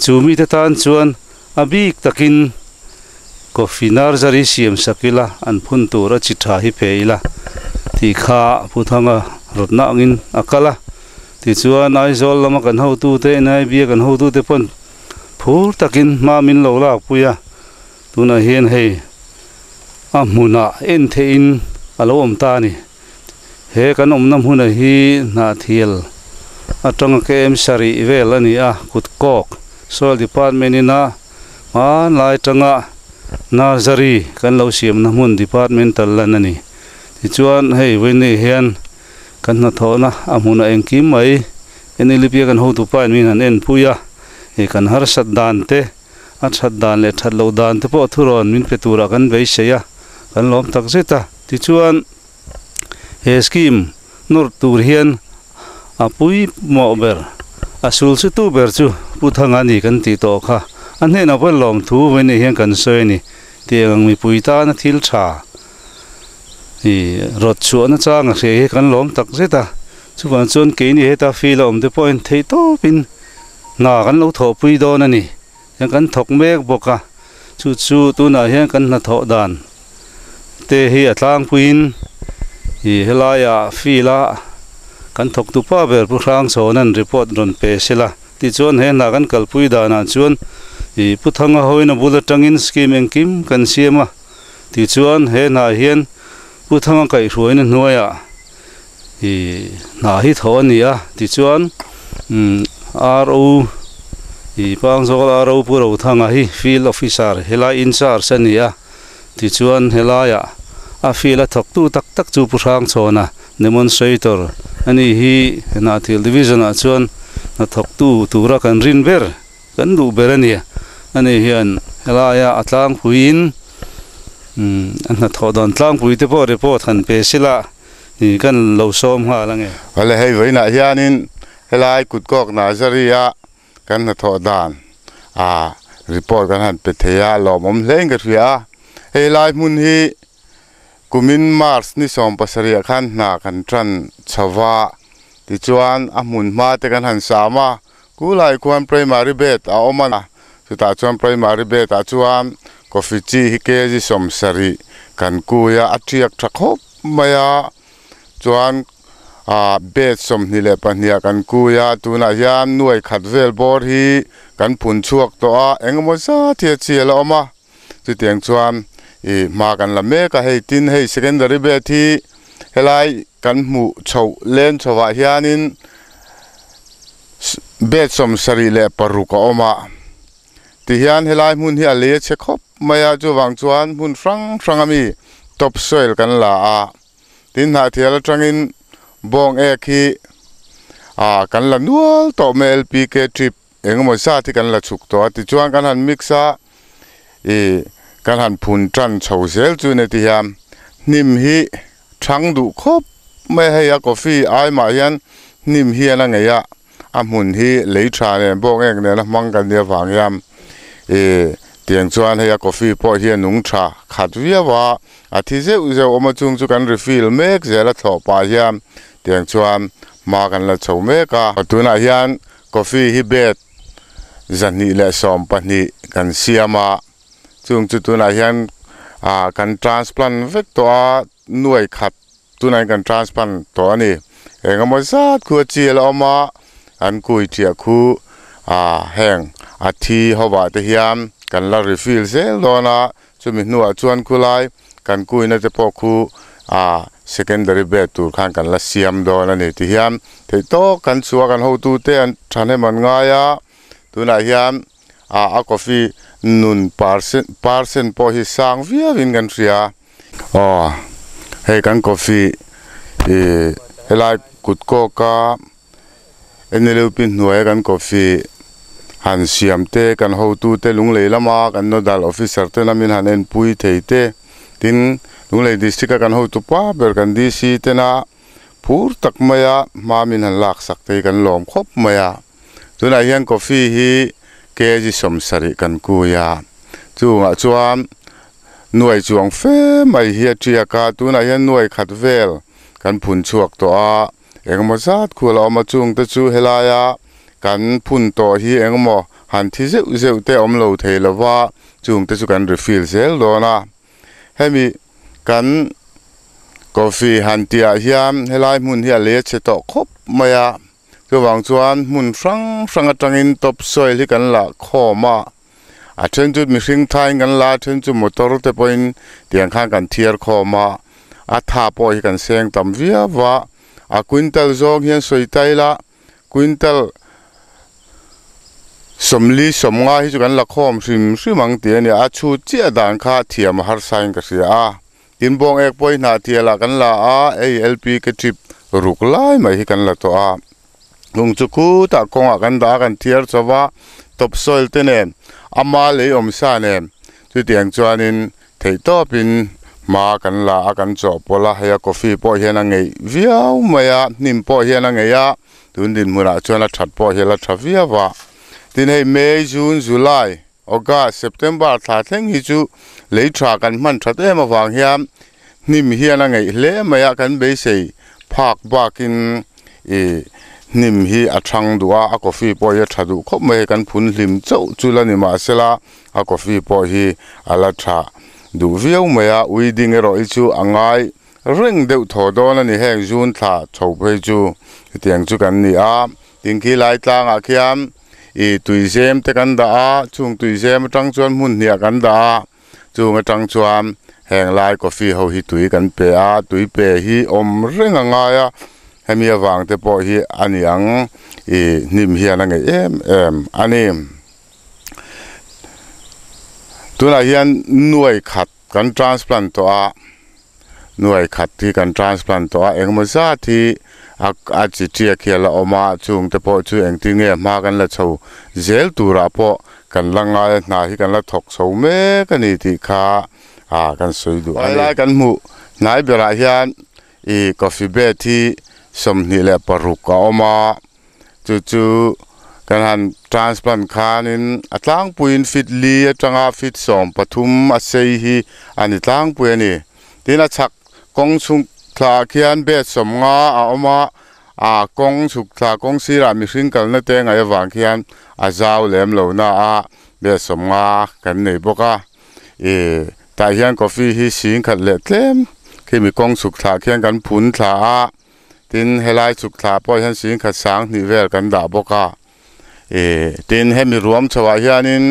chu mite tan chuan a bik takin coffee nursery siam sak ila an phun tur a chi tha hi pe ila tih kha Pu Thanga rawtna angin a kal a tichuan Aizawl lama kan hotute NIB a kan hotute pawn phur takin hma min lo lakpui a. Tunah hian hei a hmunah en theihin a lo awm ta a ni. He kan awmna hmunah hi Hnahthial atanga KM sarih vel a ni a, kut kawk Soil Department ina hmanlai atanga nursery kan lo siamna hmun departmental lan a ni. Tichuan hei vawiin hian kan hnathawhna a hmunah engkim mai NLP a kan hotupa in min han enpui a. He kan har sat dan te a that dan le that lo dan te pawh thuron min pe tura kan beisei a kan lawm tak zet a tichuan he scheme nawr tur hian a pui mawh ber a sul chu tu ber chu pu thanga ani kan tih tawh kha a hnenah pawh lawm thu vawiin ah hian kan sawi a ni tiang ang mipui tana thil tha ih rawt chhuahna chang a hria hi kan lawm tak zet a chuvang chuan keini heta field a awm te pawhin theih tawpin hna kan lo thawhpui dawn a ni. Hian kan thawk mek bawk a, chu chu tunah hian kan hnathawh dan te hi a tlangpuiin ih helaiah field a kan thawk tu pa ber Pu Hrangchhawna'n report rawn pe sela tichuan he hna kan kalpui danah chuan ih Pu Thanga hoin a bul atangin scheme engkim kan siam a tichuan he hnah hian Pu Thanga kaihhruaina hnuaiah ih hna hi thaw a ni a tichuan umm ro ih Pangzawl ro Pu Rothanga hi field officer helai in charge a ni a tichuan helaiah a field a thawktu tak tak chu Pu Hrangchhawna demonstrator a ni hi Hnahthial division ah chuan hna thawktu tura kan rin ber kan duh ber a ni a ni hian helaia a tlangpuiin umm a hnathawh dan tlangpui te pawh report han pe sela. Ih kan lo sawm nghal ange. Awle hei vawiinah hianin helai kutkawk Nazari a kan hnathawh dan ah report kan han pe thei a, lawmawm hlein ka hria a. Hei lai hmun hi kumin March ni 17 ah khan hna kan tan chho va, tichuan a hmun hma te kan han sam a, kulai khuan primary bed a awm a, chutah chuan primary bed ah chuan coffee chi hi kg 70 kan kui a, a tiak tha khawp mai a chuan ah bed 22 ah kan kui a tunah hian nuai khat vel bawr hi kan phun chhuak tawh a engemaw zat hi a chial a awm a chutiang chuan ih hma kan la mek a hei tin hei secondary bed hi helai kan hmuh chhoh len chhoh ah hianin bed 76 a awm a tihian helai hmun hi a lei a chhe khawp mai a chuvang chuan hmun hrang hrang ami top soil kan la a tin hnahthial atangin bawng ek hi ah kan la nual tawh mai lpk trip engemaw zat hi kan la chhuk tawh a tichuan kan han mix a ih kan han phun tan chho zel chu ni tihian hnim hi thang duh khawp mai a hei a coffee ai mah hian hnim hian a ngei a a hmun hi lei tha nen bawng ek nena hmang kan nih avang hian ih tiang chuan hei a coffee pawh hi a nung tha khat viau a a thi zeuh zeuh awm a chung chu kan refill mek zel a thlawh pah hian tiang chuan hma kan la chho mek a tunah hian coffee hi bed 212 kan siam a chung chu tunah hian ah kan transplant vek tawh a nuai khat tunah hian kan transplant tawh a ni engemaw zat khu a chial a awm a an kui thiah khu ah heng a thi hovah te hian kan la refill zel dawn a chumi hnuah chuan khulai kan kuina te pawh khu ah secondary bed tur khan kan la siam dawn a ni tihian theih tawk kan chhuah kan hotu te an thahnem an ngai a tunah hian ah a coffee nun percent percent pawh hi sang viauin kan hria aw hei kan coffee ih helai kut kawka NLUP hnuaia kan coffee han siam te kan hotu te lunglei lama kan nodal officer te lamin han enpui thei te tin lunglei district a kan hotu pa ber kan DC tena phur tak maia hma min han lak sak te hi kan lawm khawp mai a tunah hian coffee hi kg 70 kan kui a chungah chuan nuai chuang fe mai hi a tiak a tunah hian nuai khat vel kan phun chhuak tawh a engemaw zat khu a awm a chung te chu helaia kan phun tawh hi engemaw han thi zeuh zeuh te awm lo thei lova chung te chu kan refill zel dawn a hemi kan coffee han tihah hian helai hmun hi a lei a chhe tawh khawp mai a chuvang chuan hmun hrang hrang atangin top soil hi kan lah khawm a a then chu mihring thain kan la a then chu motor te pawhin tiang khan kan thiar khawm a a tha pawh hi kan seng tam viau a a quintal zawng hian sawi ta ila quintal 40 50 hi chu kan la khawm hrim hrim ang tih a ni a chhut chiah dan kha thiam a harsa in ka hria a tin bawng ek pawh hi hnah thialah kan la a hei lpk trip ruk lai mai hi kan la tawh a lung chu khutah kawngah kan dah a kan thiar chho va top soil te nen ama lei awm sa nen chutiang chuanin thei tawpin hma kan la a kan chawhpawlh a hei a coffee pawh hian a ngeih viau mai a hnim pawh hian a ngeih a tun dinhmunah chuan a that pawh hi a la tha viau a tin hei May June July August September thla thleng hi chu lei tha kan hman that em avang hian hnim hian a ngeih hle mai a kan beisei phak bakin ih hnim hi a thang duh a a coffee pawh hi a tha duh khawp mai kan phun hlim chauh chu la ni mahsela a coffee pawh hi a la tha duh viau mai a ui ding erawh hi chu a ngai reng deuh thaw dawn a ni heng June thla chho phei chu hetiang chu kan ni a tin khi lai tlangah khian ih tuizem te kan dah a chung tuizem atang chuan hmun hniah kan dah a chung atang chuan heng lai coffee ho hi tui kan pe a tui pe hi awm reng a ngai a hemi avang te pawh hi a ni ang ih hnim hian a ngeih em em a ni tunah hian nuai khat kan transplant tawh a nuai khat hi kan transplant tawh a engemaw zat hi a a chi tiak hi a la awm a chung te pawh chu engtin nge hma kan la chho zel turah pawh kan la ngai a hna hi kan la thawk chho mek a ni tih kha ah kan sawi duh a ni. Helai kan hmuh hnai berah hian ih coffee bed hi 26 a awm a chu chu kan han transplant khanin a tlangpuiin feet li atanga feet 13 a sei hi a ni tlangpui a ni tin a chhak kawng chhuk thla ah khian bed 50 a awm a ah kawng chhuk thla kawng sirah mihring kalna te ngaih avang khian a zau lem lo na a bed 50 kan nei bawk a ih tah hian coffee hi 10,000 leh tlem khimi kawng chhuk thla khian kan phun thla a tin helai chhuk thla pawh hian 10,200 vel kan dah bawk a ih tin hemi ruam chhoah hianin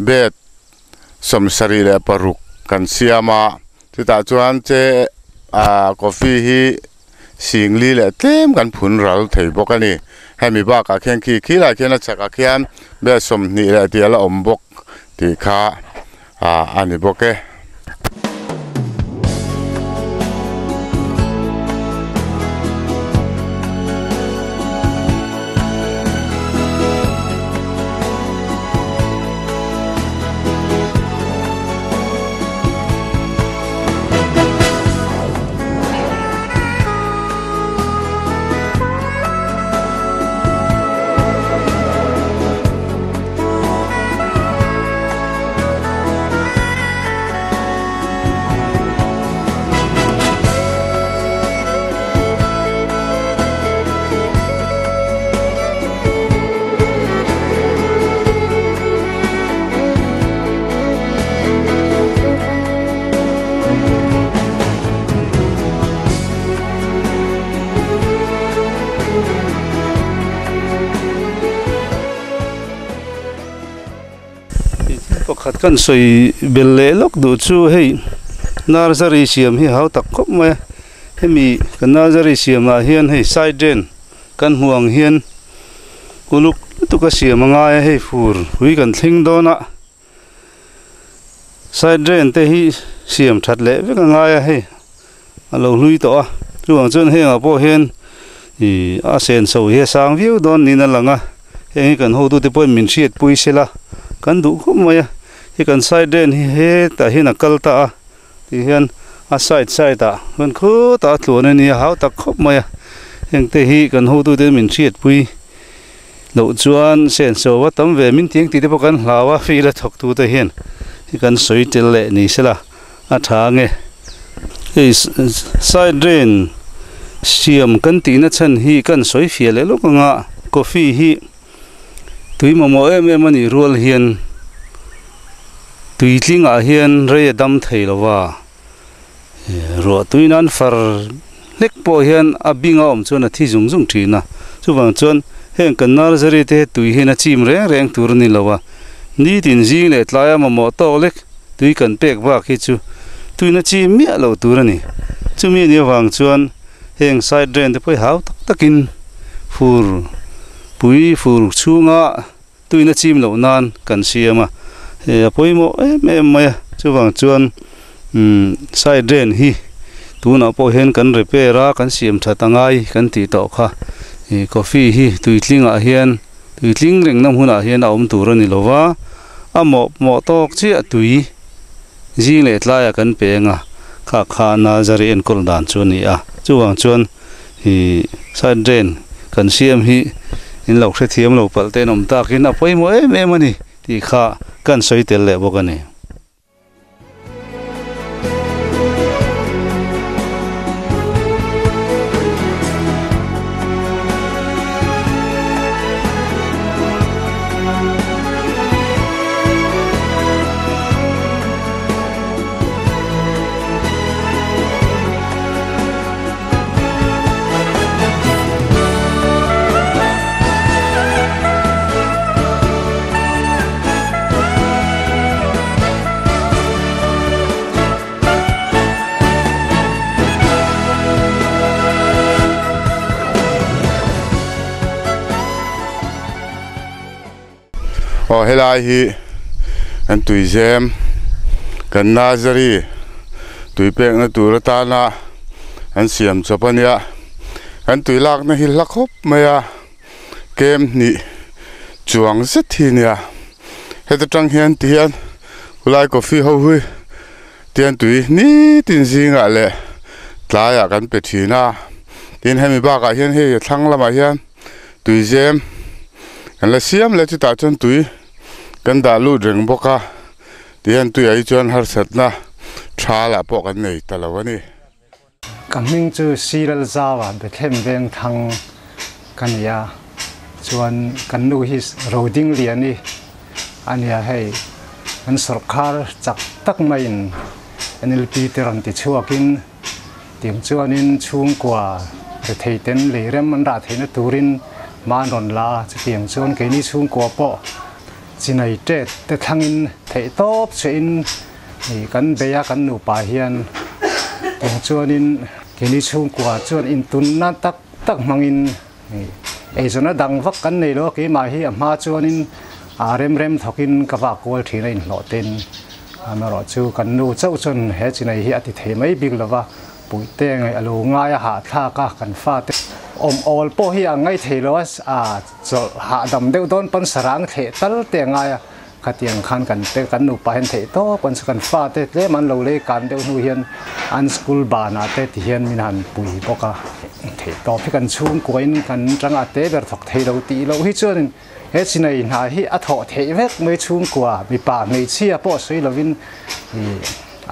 bed 76 kan siam a chutah chuan che ah coffee hi 4,000 leh tlem kan phun ral thei bawk a ni hemi bakah khian khi khilaiah khian a chhakah khian bed 20 leh tih a la awm bawk tih kha ah a ni bawk e. Pakhat kan sawi bel leh lawk duh chu hei nursery siam hi hau tak khawp mai a hemi kan nursery siamah hian hei side drain kan hmuh ang hian uluk lutuk a siam a ngai a hei fur hui kan thleng dawn a side drain te hi siam that leh vek a ngai a hei a lo hlui tawh a chuvang chuan hengah pawh hian ih a senso hi a sang viau dawn niin a lang a heng hi kan hotute pawhin min hriatpui sela kan duh khawp mai a hei kan side drain hi hetah hian a kal ta a ti hian a side side ah chuan khutah a tluan a ni a hau tak khawp mai a heng te hi kan hotute min hriatpui loh chuan senso a tam ve min tiang tih te pawh kan hlau a field a thawk tu te hian hi kan sawi tel leh ni sela a tha nge hei side drain siam kan tihna chhan hi kan sawi fiah leh lawk anga coffee hi tui mamawh em em a nih rual hian tui tlingah hian rei a dam thei lova ruah tui nan far hlek pawh hian a bing a awm chuan a thi zung zung thin a chuvang chuan heng kan nursery te tui hian a chim reng reng tur a ni lo a nitin zing leh tlaia mamawh tawk lek tui kan pek bak hi chu tuina chim miah lo tur a ni chumi a nih avang chuan heng side drain te pawh hi hau tak takin fur pui fur chhunga tuina chim loh nan kan siam a hei a pawimawh em em mai a chuvang chuan side drain hi tunah pawh hian kan repair a kan siam that a ngai kan tih tawh kha ih coffee hi tui tlingah hian Tui tling reng na hmunah hian a awm tur a ni lo va, a mawh mawh tawk chiah tui zing leh tlaiah kan peng a, kha kha nursery enkawl dan chu a ni a. Chuvang chuan ih side drain kan siam hi in lo hrethiam lo palh te an awm takin a pawimawh em em a ni tih kha kan sawi tel leh bawk a ni. Aw helai hi kan tuizem kan nursery tui pekna tur atana an siam chawp a nia kan tui lakna hi hla khawp mai a kem hnih chuang zet hi a nia heta tang hian ti hian khulai coffee ho hi tian tui nitin zingah leh tlaiah kan pe thin a tin hemi bakah hian hei a thlang lamah hian tuizem kan la siam leh chutah chuan tui kan dah lut reng bawk a tihian tuiah hi chuan harsatna tha lah pawh kan nei ta lo a ni. Ka hming chu Siral Zaua Bethlehem Vengthang ka ni a, chuan kan nu hi Roding Liani a nia hei kan sawrkar chak tak maiin NLP te rawn ti chhuakin tiang chuanin chhungkua rethei ten leirem an rah theihna turin hma an rawn la a, chutiang chuan keini chhungkua pawh chinai tet te thlangin theihtawp chhuahin Kan bei a kan nupa hian tung chuanin keini chhungkua chuan intunna tak tak hmangin eizawnna dang vak kan nei lo a, keimah hi a hma chuanin a rem rem thawkin ka vak kual thin a inhlawh ten amaherawh chu kan nu chauh chuan he chinai hi a ti thei mai bik lo va, puihte ngaih a lo ngai a hahthlak a kan fate awm awl pawh hi a ngaih thei lo a, chawlh hahdam deuh dawn pawn sarang thleh tal te a ngai a. Khatiang khan kan te kan nupa hian theih tawp an kan fate tlem an lo lei kan deuh hnu hian an school banah te ti hian min han pui bawk a. Theih tawp hi kan chhungkuain kan tanga te ber thawk thei lo tih loh hi chuanin he chinai hna hi a thawh theih vek mai chhungkua mipa hmeichhia pawh sawi lovin ih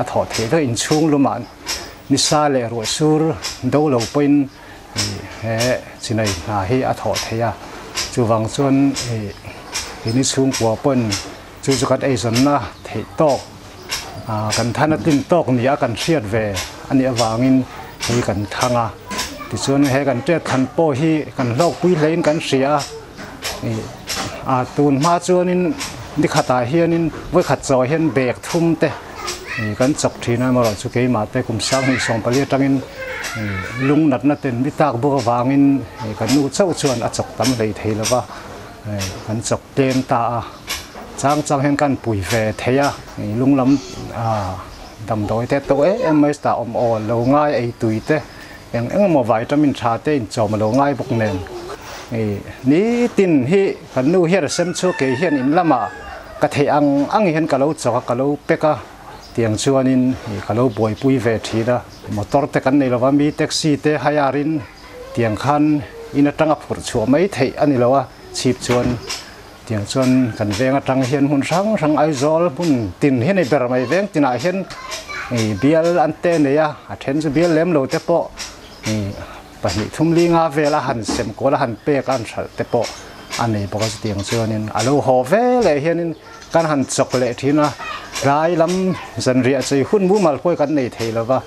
a thawh theih vek inchhung lumah nisa leh ruahsur do lo pawhin ih he chinai hna hi a thawh theih a chuvang chuan ih keini chhungkua pawn chu chu kan eizawnna theih tawk ah kan than a tlin tawk ni a kan hriat ve a nih avangin hei kan thlang a tichuan he kan tet thlan pawh hi kan hlawkpui hlein kan hria a ih ah tun hma chuanin ni khatah hianin vawikhat chaw hian bag thum te Kan chawk thin a, amaherawh chu keimah te kum 2024 atangin lung natna ten mi tak bawk avangin kan nu chauh chuan a chawk tam hlei thei lo va, kan chawk tlem ta a, chang chang hian kan pui ve thei a, lung lam damdawi te tawh em em mai chutah awm awl lo ngai ei tui te eng eng emaw vitamin tha te inchawm a lo ngai bawk nen nitin hi kan nu hian a sem chhuak kei hian in lamah Ka theih ang ang hian ka lo chawk a, ka lo pek a, tiang chuanin ka lo buaipui ve thin a. Motor te kan nei lova, mi taxi te hire in tiang khan in atanga phurh chhuah mai theih a ni lo a, chhip chuan tiang chuan kan veng atang hian hmun hrang hrang Aizawl hmun tin hi a ni ber mai, veng tinah hian bial an te nei a, a then chu bial lem lo te pawh pahnih thum li nga vel a han sem kual a han pek a an hralh te pawh a nei bawk a chutiang chuanin a lo haw ve leh hianin kan han chawk leh thin a tlai lam zanriah chei hun mumal pawh hi kan nei thei lo va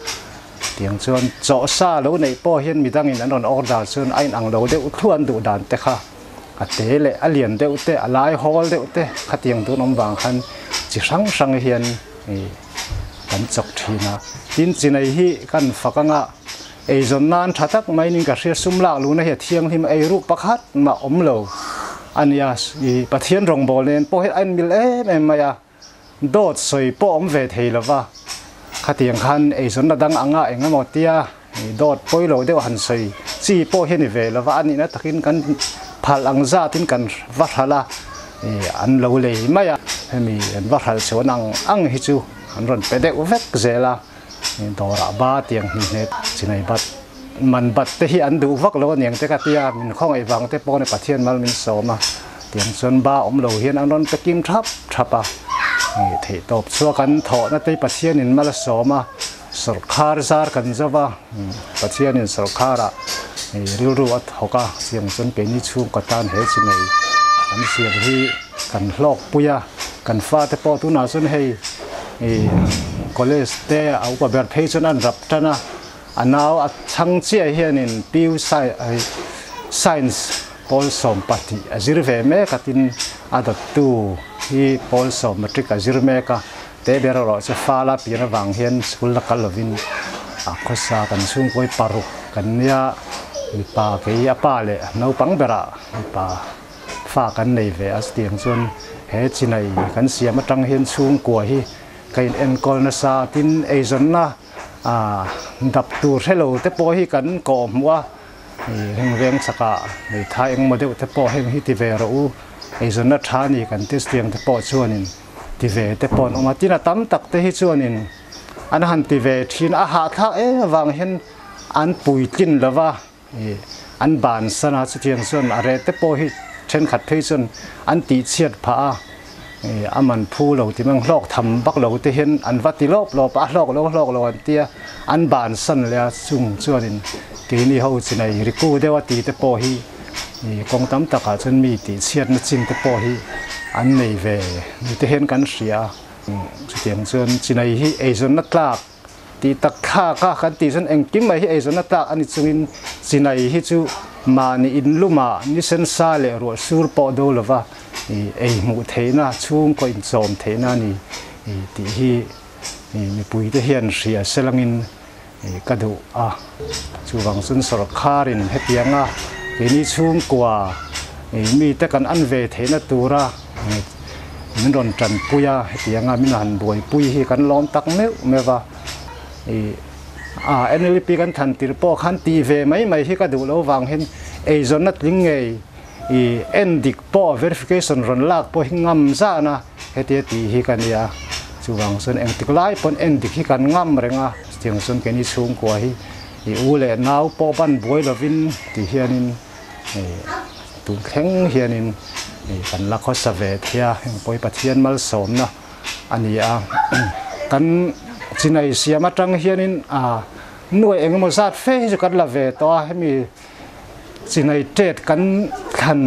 tiang chuan chaw sa lo neih pawh hian midangin an rawn order chuan a inang lo deuh thluah an duh dan te kha a te leh a lian deuh te a lai hawl deuh te khatiang dun awm vang khan chi hrang hrang hian kan chawk thin a tin chinai hi kan fak anga Eizawn nan tha tak mai nin ka hria sum lak luhna hi a thianghlim ei ruk pakhat mah awm lo a nia i Pathian rawngbâwl nen pawh hi a inmil em em mai a, dawt sawi pawh awm ve thei lo va, khatiang khan eizawnna dang anga eng emaw tia i dawt pawi lo deuh han sawi chi pawh hi a ni ve lo va, a nihna takin kan Phal ang zatin kan va hralh a, an lo lei mai a, hemi an va hralh chuan ang ang hi chu an rawn pe deuh vek zel a, dawrah ba tiang hni hne chinai bat man bat te hi an duh vak lo aniang te ka tia, min khawngaih vang te pawh ni Pathian mal min sawm a, tiang chuan ba awm lo hian an rawn pe kim thap thap a, theihtawp chhuak an thawhna te Pathianin mal a sawm a. Sawrkhar zar kan zo va, Pathianin sawrkharah rilru a thawk a, chiang chuan keini chhungkaw tan he chi nei kan siam hi kan hlawkpui a, kan fate pawh tunah chuan hei college te a upa ber phei chuan an rap tan a, a nau a chhang chiah hianin PU Science pawl 12 a zir ve mek a tin a dawttu hi pawl sawm matric a zir mek a. Te ber erawh chu fal a pian avang hian school la kal lovin a khawsa kan chhungkawi paruk kan nia, mipa kei a pa leh naupang berah mipa fa kan nei ve a, chutiang chuan he chinai kan siam atang hian chhungkua hi ka in enkawl nasa tin eizawnna dap tur hrelo te pawh hi kan kawh hmuh a, heng veng chakah hmeithai engmaw deuh te pawh heng hi ti ve rawh u, eizawnna tha a ni kan ti chutiang te pawh chuanin. Ti ve te pawh an awm a, tin a tam tak te hi chuanin an han ti ve thin a, hahthlak em avang hian an puitlin lo va, ih an bansan a, chutiang chuan a reh te pawh hi thenkhat phei chuan an tihchhiat phah a, ih a man phu lo ti mang hlawk tham vak lo te hian an va ti lawp lawp a, a hlawk lo hlawk lo an tia, an bansan leh a, chung chuanin keini ho chinai riku deuh a ti te pawh hi. Kawng tam takah chuan mi tihchhiatna chin te pawh hi an nei ve ni te hian kan hria a. Chutiang chuan chinai hi eizawnna tlak tih tak thlak a kan tih chuan engkim mai hi eizawnna tlak a ni chungin chinai hi chu mahni inlumah ni sensa leh ruah sur pawh do lova ei hmuh theihna chhungkaw inchawm theihna a ni tih hi mipui te hian hria selangin Ka duh a, chuvang chuan sawrkharin hetianga keini chhungkua mite kan an ve theihna tura min rawn tanpui a, hetianga min han buaipui hi kan lawm tak meuh meuh va. A NLP kan than tir pawh khan tih ve mai mai hi ka duh lo vang hian eizawnna tling ngei en dik pawh verification rawn lak pawh hi ngam zan a. Hetia tih hi ka nia, chuvang chuan engtik lai pawn endik hi kan ngam reng a, chutiang chuan keini chhungkua hi i u leh nau pawh ban buai lovin ti hianin tun thleng hianin kan la khawsa ve thei a, heng pawh hi Pathian malsawmna a ni a. Kan chinai siam atang hianin nuai engemaw zat fe hi chu kan la ve tawh a, hemi Chinai tet kan thlan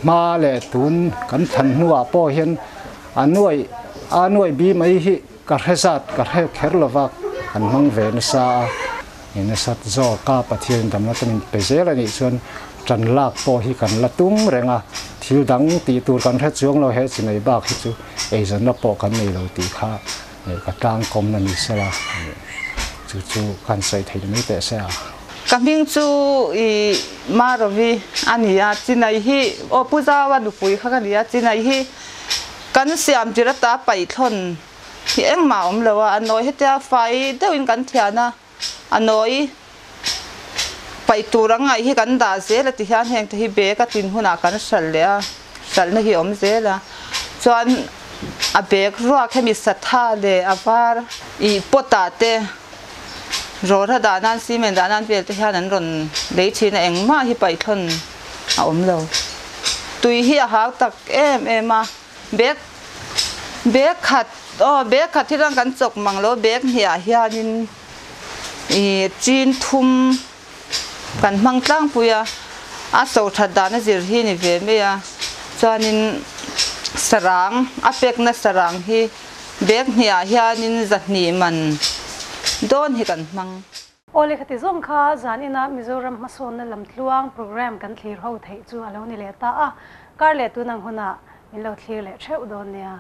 hma leh tun kan thlan hnuah pawh hian a nuai a nuai bi mai hi ka hre zat ka hre kher lova kan hmang ve nasa a, i nasat zawk a Pathian damna te min pe zel a nih chuan tan lak pawh hi kan la tum reng a, thil dang tih tur kan hre chuang lo he chinai bak hi chu eizawnna pawh kan nei lo tih kha ka tlangkawmna ni sela chu chu kan sawi thei mai teh se a. Ka hming chu i Marovi a ni a, Chinai hi aw Pu Zaua nupui kha ka ni a, Chinai hi kan siam tir ata paithlawn hi engmah a awm lo a, a nawi hetia fai deuhin kan thian a, a nawi paih tur ang ngaih hi kan dah zel a ti hian heng te hi bag a tlin hunah kan hralh leh a, hralhna hi a awm zel a, chuan a bag ruak hemi satha leh a var ih pot ah te. Rawra dah nan cement dah nan vel te hian an rawn lei thin a, engmah hi paithlawn a awm lo. Tui hi a hau tak em em a, bag bag khat aw bag khat hi chuan kan chawk mang lo, bag hniah hianin ih chin thum kan hmang tlangpui a, a so that dan a zir hi ni ve mai a, chuanin sarang a pekna sarang hi. Bag hniah hianin zahnih man dawn hi kan hmang. Aw lehkha zawng kha zan ina Mizoram hmasawnna lamtluang program kan thlir ho theih chu a lo ni leh ta a, kar leh tun ang hunah min lo thlir leh theuh dawn nia.